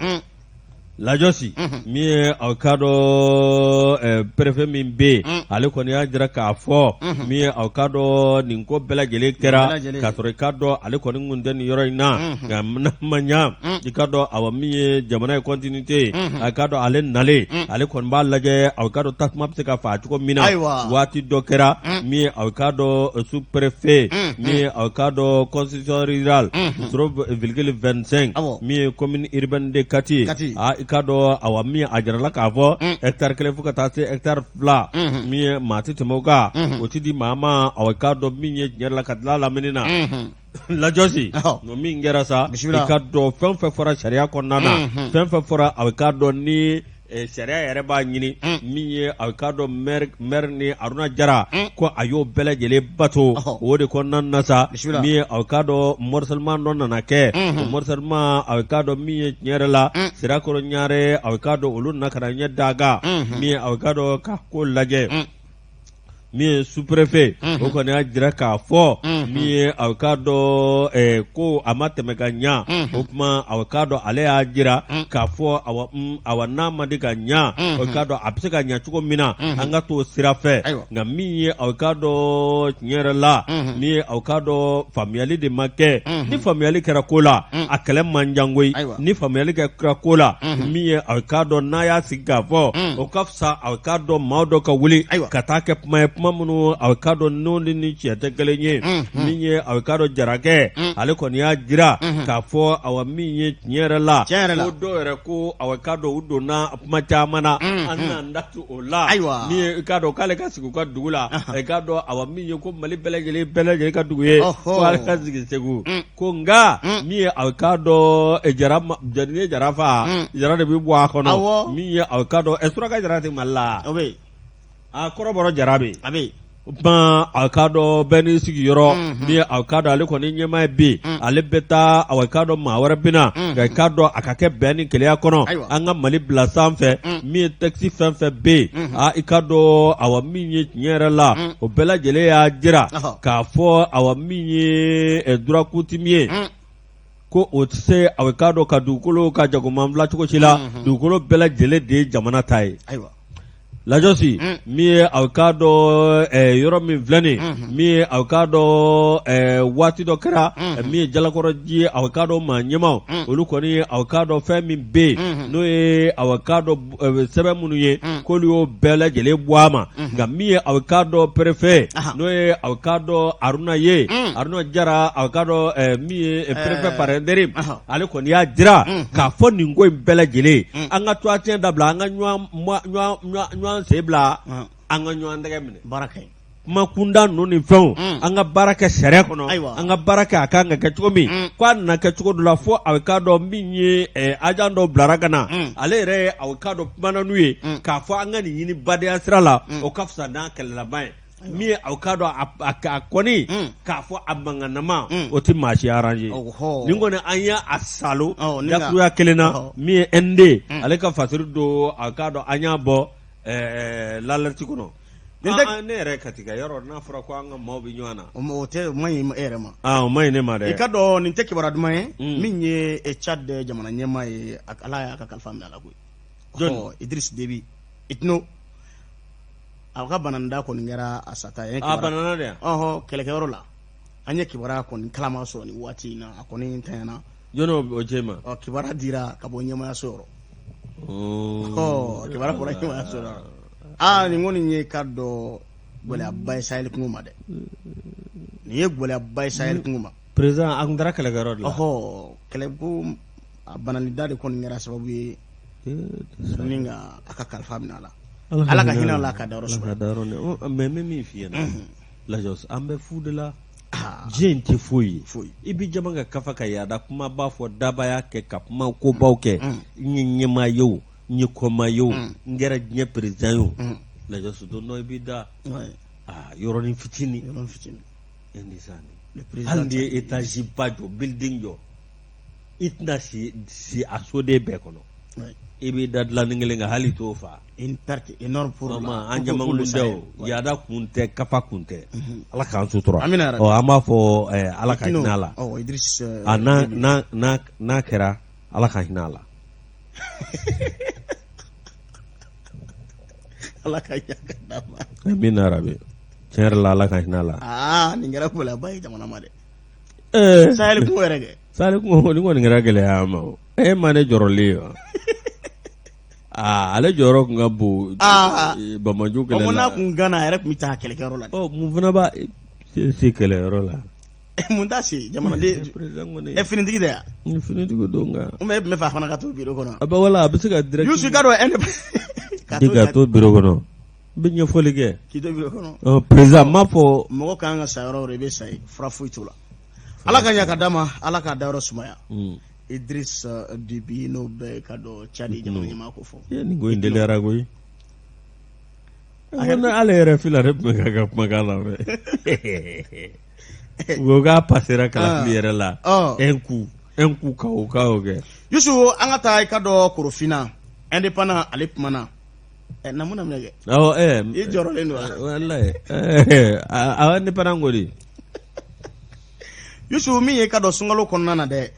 Lajɔsi min ye aw k'a dɔn préfet min bɛ yen ale kɔni y'a jira k'a fɔ min ye aw k'a dɔn nin ko bɛɛ lajɛlen kɛra k'a sɔrɔ i k'a dɔn ale kɔni kun tɛ nin yɔrɔ in na nka n'a ma ɲa i k'a dɔn awa min ye jamana ye continuité ye a k'a dɔn ale nalen ale kɔni b'a lajɛ aw k'a dɔn tasuma bɛ se ka faa cogo min na waati dɔ kɛra min ye aw k'a dɔn sous préfet min ye aw k'a dɔn concession rurale 0,25 min ye commune urbaine de Kati aa i k'a dɔn awa min a jirala k'a fɔ hectare kelen fo ka taa se hectare fila min ye maa tɛ tɛmɛ o kan o tɛ di maa ma aw k'a dɔn min ye tiɲɛ la ka dilan lamini na Lajɔsi min kɛra sa i k'a dɔn fɛn fɛn fɔra sariya kɔnɔna na fɛn fɛn fɔra a k'a dɔn ni sariya yɛrɛ b'a ɲini min ye a k'a dɔn maire ni Haruna Jara ko a y'o bɛɛ lajɛlen bato o de kɔnɔna na sa min ye a k'a dɔn morcellement dɔ nana kɛ o morcellement a k'a dɔn min ye tiɲɛ yɛrɛ la Sirakɔrɔ Ɲare a k'a dɔn olu nana ka na ɲɛ da kan min ye a k'a dɔn ka ko lajɛ min ye sous-préfet o kɔni y'a jira k'a fɔ min ye a k'a dɔn ko a ma tɛmɛ ka ɲa o tuma a k'a dɔn ale y'a jira k'a fɔ awa n'a ma di ka ɲa o k'a dɔn a bɛ se ka ɲa cogo min na an ka t'o sira fɛ nka min ye a k'a dɔn tiɲɛ yɛrɛ la min ye a k'a dɔn faamuyali de ma kɛ ni faamuyali kɛra ko la a kɛlɛ man jan koyi ni faamuyali kɛra ko la min ye a k'a dɔn n'a y'a sigi k'a fɔ o ka sa a k'a dɔn maa dɔ ka wuli ka taa kɛ kuma ye kuma minnu a k'a dɔn n'o ni tiɲɛ tɛ kelen ye min ye a k'a dɔn jarakɛ ale kɔni y'a jira k'a fɔ awa min ye tiɲɛ yɛrɛ la ko dɔw yɛrɛ ko a k'a dɔn u donna kuma caman na an n'an da tu o la ayiwa min ye i k'a dɔn k'ale ka sigi u ka dugu la i k'a dɔn awa min ye ko Mali bɛɛ lajɛlen ka dugu ye ko ale ka sigi Segu ko nka min ye a k'a dɔn jara n'i ye jara faa jara de bɛ bɔ a kɔnɔ min ye a k'a dɔn suraka jara tɛ Mali la a kɔrɔbɔrɔ jara bɛ yen ban a k'a dɔn bɛɛ n'i sigiyɔrɔ min ye a k'a dɔn ale kɔni ɲɛmaa ye bi ale bɛ taa a k'a dɔn maa wɛrɛ bɛ na nka i k'a dɔn a ka kɛ bɛn ni kelenya kɔnɔ an ka Mali bila sanfɛ min ye texte fɛn fɛn bɛ yen aa i k'a dɔn awa min ye tiɲɛ yɛrɛ la o bɛɛ lajɛlen y'a jira k'a fɔ awa min ye droit coutumier ko o tɛ se a k'a dɔn ka dugukolo ka jagoman bila cogo si la dugukolo bɛɛ lajɛlen de ye jamana ta ye lajɔsi min ye a k'a dɔn yɔrɔ min filɛ nin min ye a k'a dɔn waati dɔ kɛra min ye jalakɔrɔji ye a k'a dɔn maa ɲɛmaaw olu kɔni a k'a dɔn fɛn min bɛ yen n'o ye a k'a dɔn sɛbɛn minnu ye k'olu y'o bɛɛ lajɛlen bɔ a ma nka min ye a k'a dɔn préfet n'o ye a k'a dɔn Haruna ye Haruna Jara a k'a dɔn min ye préfet par intérim ale kɔni y'a jira k'a fɔ nin ko in bɛɛ lajɛlen an ka to tiɲɛ dabila an ka ɲɔgɔn sen bila an ka ɲɔgɔn tɛgɛ minɛ baara kɛ kuma kunda ninnu ni fɛnw an ka baara kɛ sariya kɔnɔ an ka baara kɛ a kan ka kɛ cogo min k'a nana kɛ cogo dɔ la fo a k'a dɔn min ye agent dɔ bilara ka na ale yɛrɛ ye a k'a dɔn kumana n'u ye k'a fɔ an ka nin ɲini badenya sira la o ka fisa n'a kɛlɛlama ye min ye a k'a dɔn a kɔni k'a fɔ a mankanama o tɛ maa si arranger nin kɔni an y'a salo dakuruya kelen na min ye ND ale ka fasiri don a k'a dɔn an y'a bɔ l'Alerte kɔnɔ. Ne yɛrɛ Kati ka yɔrɔ n'a fɔra ko an ka maaw bɛ ɲɔgɔn na o tɛ o man ɲi e yɛrɛ ma o man ɲi ne ma dɛ i ka dɔn nin tɛ kibaruya duman ye min ye Tchad jamana ɲɛmaa ye Ala y'a ka kalifa minɛ a la koyi Idriss Déby Itno a ka bananda kɔni kɛra a sata ye a banana de ɔhɔ kɛlɛkɛyɔrɔ la an ye kibaruya kɔni kalama sɔrɔ nin waati in na a kɔni ntanyana jɔn o cɛ ma ɔ kibaruya dira ka bɔ ɲɛmayaso yɔrɔ ɔ kibaruya bɔra ɲɛmayaso yɔrɔ aa nin kɔni ye ka dɔn gɛlɛyaba ye Sahel kungo ma dɛ nin ye gɛlɛyaba ye Sahel kungo ma président a tun taara kɛlɛkɛyɔrɔ de la ɔhɔ kɛlɛko a banalida de kɔni kɛra sababu ye ni ka a ka kalifa minɛ a la ala ka hinɛ a la ka dayɔrɔ sumaya mais n bɛ min f'i ɲɛna Lajɔs an bɛ fu de la diɲɛ in tɛ foyi ye foyi i bɛ jama ka kafa ka yaada kumaba fɔ dabaya kɛ ka kuma kobaw kɛ n ye ɲɛmaa ye o n ye kɔmaa ye o n kɛra diɲɛ président ye o Lajɔs don dɔ i b'i da aa yɔrɔnin fitinin yɔrɔnin fitinin hali n'i ye étage ba jɔ building jɔ i tɛna si a soden bɛɛ kɔnɔ i b'i da dilanni kelen kan hali t'o fa une perte énorme pour la an jamakun tɛ o yaada kun tɛ kafa kun tɛ ala k'an sutura amina ɔ an b'a fɔ ala ka hinɛ a la Idriss a n'a kɛra ala ka hinɛ a la ala ka ɲa ka d'a ma amina rabi tiɲɛ yɛrɛ la ala ka hinɛ a la aa nin kɛra gɛlɛyaba ye jamana ma dɛ Sahel kungo yɛrɛ kɛ Sahel kungo nin kɔni kɛra gɛlɛya ma o e ma ne jɔrɔlen ye wa aa ale jɔyɔrɔ tun ka bon Bamaju kɛlɛ la n'a kun gana a yɛrɛ tun bɛ taa kɛlɛkɛyɔrɔ la ɔ mun fana b'a se kɛlɛyɔrɔ la mun t'a se jamanaden ɛ finitigi tɛ yan finitigi don nka ou bien e tun bɛ fɛ a fana ka to bureau kɔnɔ a bɛ wala a bɛ se ka direct Youssou i ka dɔn ka to bureau kɔnɔ n bɛ ɲɛfɔli kɛ k'i to bureau kɔnɔ président m'a fɔ mɔgɔ ka kan ka sa yɔrɔ o yɔrɔ i bɛ sa yen fura foyi t'o la ala ka ɲa ka d'a ma ala k'a dayɔrɔ sumaya Idriss Déby n'o bɛ ka dɔn Tchad jamana ɲɛmaa ko fɔ nin ko in teliyara koyi ale yɛrɛ fila de tun bɛ ka kumakan lamɛn u ko k'a pasera kalafili yɛrɛ la un coup un coup KO KO kɛ Yusu an ka taa i ka dɔn Korofina indépendant ale kumana na mun na minɛ kɛ awɔ i jɔrɔlen don wa walayi a indépendant ko di Yusu min ye i ka dɔn sunkalo kɔnɔna na dɛ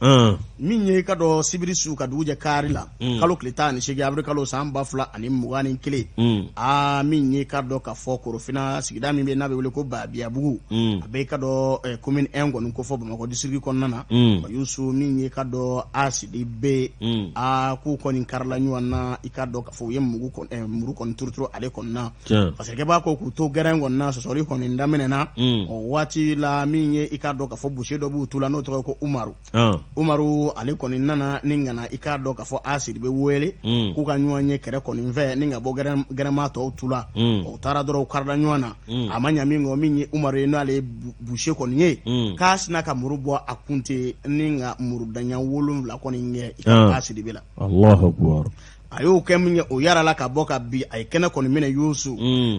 min ye i ka dɔn sibiri su ka dugu jɛ kari la kalo tile 18 avril kalo san 2021 aa min ye i ka dɔn ka fɔ Korofina sigida min bɛ n'a bɛ wele ko Babiyabugu a bɛ i ka dɔn commune 1 kɔni ko fɔ Bamakɔ district kɔnɔna na Yusu min ye i ka dɔn A Sidibe aa k'u kɔni karila ɲɔgɔn na i ka dɔn ka fɔ u ye muru kɔni turuturu ale kɔni na Fasirikɛbaa ko k'u to gɛrɛn kɔni na sɔsɔli kɔni daminɛna o waati la min ye i k'a dɔn k'a fɔ buse dɔ b'u tu la n'o tɔgɔ ye ko Umaru Umaru ale kɔni nana ni ka na i k'a dɔn k'a fɔ A Sidibe wele k'u ka ɲɔgɔn ye kɛrɛ kɔni fɛ ni ka bɔ gɛrɛnmaa tɔw tu la u taara dɔrɔn u karila ɲɔgɔn na a ma ɲa min kɔ min ye Umaru ye n'ale ye buse kɔni ye k'a sina ka muru bɔ a kun ten ni ka muru daɲɛ 7 kɔni kɛ i ka A Sidibe la. A y'o kɛ min kɛ o yarala ka bɔ ka bin a ye kɛnɛ kɔni minɛ Yusu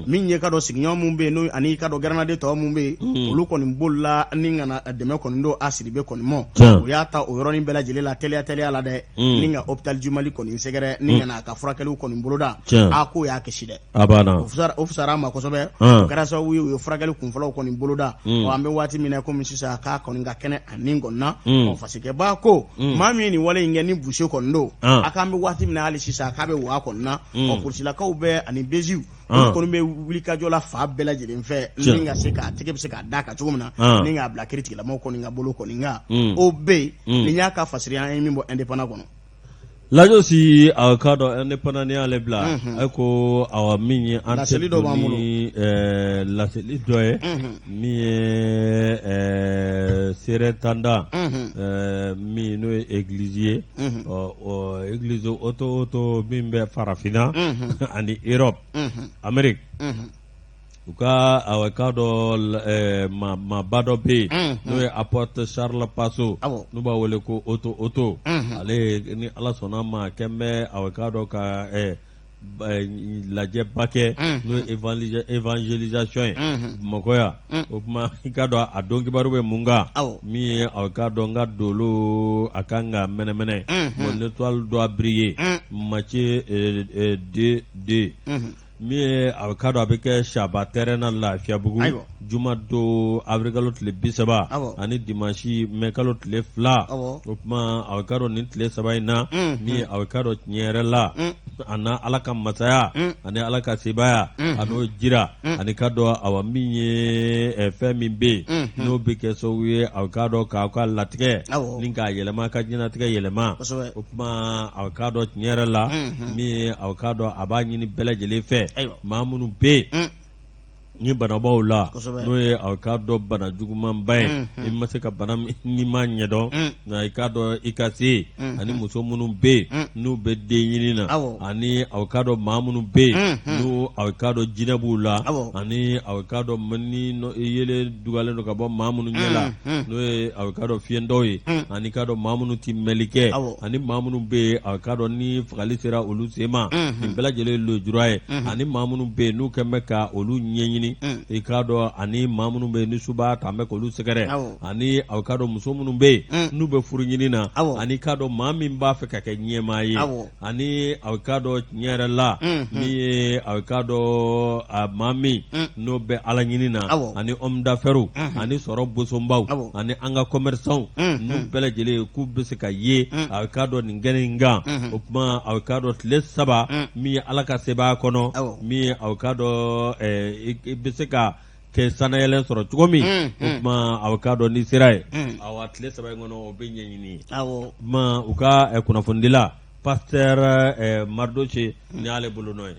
min ye ka dɔn sigiɲɔgɔn minnu bɛ yen ani i ka dɔn gɛrɛnnaden tɔw minnu bɛ yen olu kɔni bolila ni ka na dɛmɛ kɔni don A Sidibe kɔni ma u y'a ta o yɔrɔnin bɛɛ lajɛlen la teliya teliya la dɛ ni ka hôpital du Mali kɔni sɛgɛrɛ ni ka na a ka furakɛliw kɔni boloda a k'o y'a kisi dɛ o fisayara a ma kosɛbɛ o kɛra sababu ye u ye furakɛli kunfɔlɔw kɔni boloda an bɛ waati min na komi sisan k'a kɔni ka kɛnɛ a ni kɔni na fasikɛba ko maa min ye nin wale in kɛ ni buse kɔni don a k'an bɛ waati min na hali sisan k'a bɛ waa kɔni na ɔ polisilakaw bɛ ani BGw olu kɔni bɛ wulikajɔ la fan bɛɛ lajɛlen fɛ ni ka se k'a tɛgɛ bɛ se k'a d'a kan cogo min na ni k'a bila kiritigɛlamaw kɔni ka bolo kɔni kan o bɛ yen nin y'a ka fasiri an ye min bɔ indépendant kɔnɔ Lajosi a k'a dɔn indépendant y'ale bila e ko awa min ye an laseli dɔ b'an bolo laseli dɔ ye min ye seeretandan min n'o ye église ye ɔ église oto oto min bɛ farafinna ani Europe Amérique U ka a k'a dɔn maaba dɔ bɛ yen n'o ye apôtre Charles Passo n'u b'a wele ko oto oto ale ni ala sɔnna ma kɛn bɛ a k'a dɔn ka lajɛba kɛ n'o ye évangélisation ye Bamakɔ yan o tuma i k'a dɔn a don kibaru bɛ mun kan min ye a k'a dɔn n ka dolo a kan ka mɛnɛmɛnɛ mon étoile doit briller Matthieu 2 2. Min ye a k'a dɔn a bɛ kɛ saba terrain na Lafiyabugu juma don awirilikalo tile 30 ani dimansi mɛkalo tile 2 o tuma a k'a dɔn nin tile 3 in na min ye a k'a dɔn tiɲɛ yɛrɛ la a na Ala ka masaya ani Ala ka sebaaya a n'o jira ani k'a dɔn awa min ye fɛn min bɛ yen n'o bɛ kɛ sababu ye a k'a dɔn k'aw ka latigɛ ni k'a yɛlɛma ka diɲɛlatigɛ yɛlɛma o tuma a k'a dɔn tiɲɛ yɛrɛ la min ye a k'a dɔn a b'a ɲini bɛɛ lajɛlen fɛ maa minnu bɛ yen ni bana b'aw la n'o ye a k'a dɔn bana jugumanba ye i ma se ka bana n'i m'a ɲɛdɔn nka i k'a dɔn i ka se ani muso minnu bɛ yen n'u bɛ den ɲini na ani a k'a dɔn maa minnu bɛ yen n'u a k'a dɔn jinɛ b'u la ani a k'a dɔn ni yeelen dugalen don ka bɔ maa minnu ɲɛ la n'o ye a k'a dɔn fiyentɔw ye ani k'a dɔn maa minnu tɛ mɛnli kɛ ani maa minnu bɛ yen a k'a dɔn ni fagali sera olu sen ma nin bɛɛ lajɛlen ye lujura ye ani maa minnu bɛ yen n'u kɛlen bɛ ka olu ɲɛɲini i k'a dɔn ani maa minnu bɛ yen ni suba ta bɛ k'olu sɛgɛrɛ ani a k'a dɔn muso minnu bɛ yen n'u bɛ furu ɲini na ani k'a dɔn maa min b'a fɛ ka kɛ ɲɛmaa ye ani a k'a dɔn tiɲɛ yɛrɛ la min ye a k'a dɔn a maa min n'o bɛ ala ɲini na ani homme d'affaires ani sɔrɔ bosonbaw ani an ka commerçants n'u bɛɛ lajɛlen k'u bɛ se ka ye a k'a dɔn nin kɛnɛ in kan o tuma a k'a dɔn tile 3 min ye ala ka sebaaya kɔnɔ min ye a k'a dɔn i bɛ se ka kɛ sannayɛlɛn sɔrɔ cogo min o tuma a k'a dɔn n'i sera yen awa tile 3 in kɔnɔ o bɛ ɲɛɲini o tuma u ka kunnafonidila pasteur Mardoche ni y'ale bolonɔ ye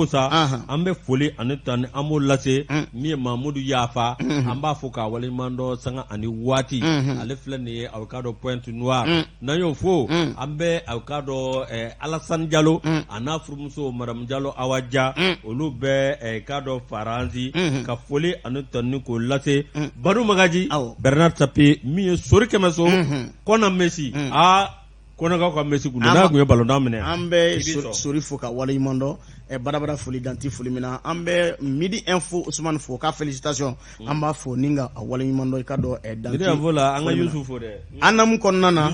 sa an bɛ foli ani tanu an b'o lase min ye Mamudu Yafa an b'a fo k'a waleɲuman dɔn sanga ani waati ale filɛ nin ye a k'a dɔn Pointe Noire n'an y'o fo an bɛ a k'a dɔn Alasani Jalo a n'a furumuso Madamu Jalo Awa Ja olu bɛ k'a dɔn Faransi ka foli ani tanu k'o lase Badu Magaji Bernard Tapie min ye Sori Kɛmɛso Kɔna Mesi aa Kɔnɛkaw ka Mesi kun n'a tun ye balontan minɛ an bɛ Sori fo ka waleɲuman dɔn badabada foli dan tɛ foli min na an bɛ Midi Info Usumani fo ka félicitation an b'a fo ni ka waleɲuman dɔn i ka dɔn dan la an ka Yusu fo dɛ ANAM kɔnɔna na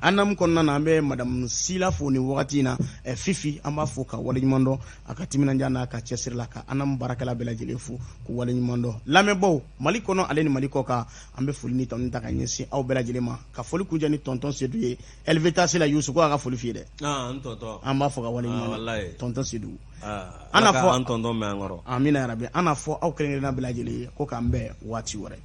ANAM kɔnɔna na an bɛ madamu Sila fo nin wagati in na Fifi an b'a fo ka waleɲuman dɔn a ka timinandiya n'a ka cɛsiri la ka ANAM baarakɛla bɛɛ lajɛlen fo k'u waleɲuman dɔn lamɛnbaaw Mali kɔnɔ ale ni Mali kɔkan an bɛ foli ni tanu ta ka ɲɛsin aw bɛɛ lajɛlen ma ka foli kuncɛ ni tɔntɔn Sedu ye LVTC la Yusu ko a ka foli f'i ye dɛ an b'a fo ka waleɲuman dɔn tɔntɔn Sedu an n'a fɔ an tɔntɔn mɛn an kɔrɔ amina yarabi an n'a fɔ aw kelen kelenna bɛɛ lajɛlen ye ko k'an bɛn waati wɛrɛ.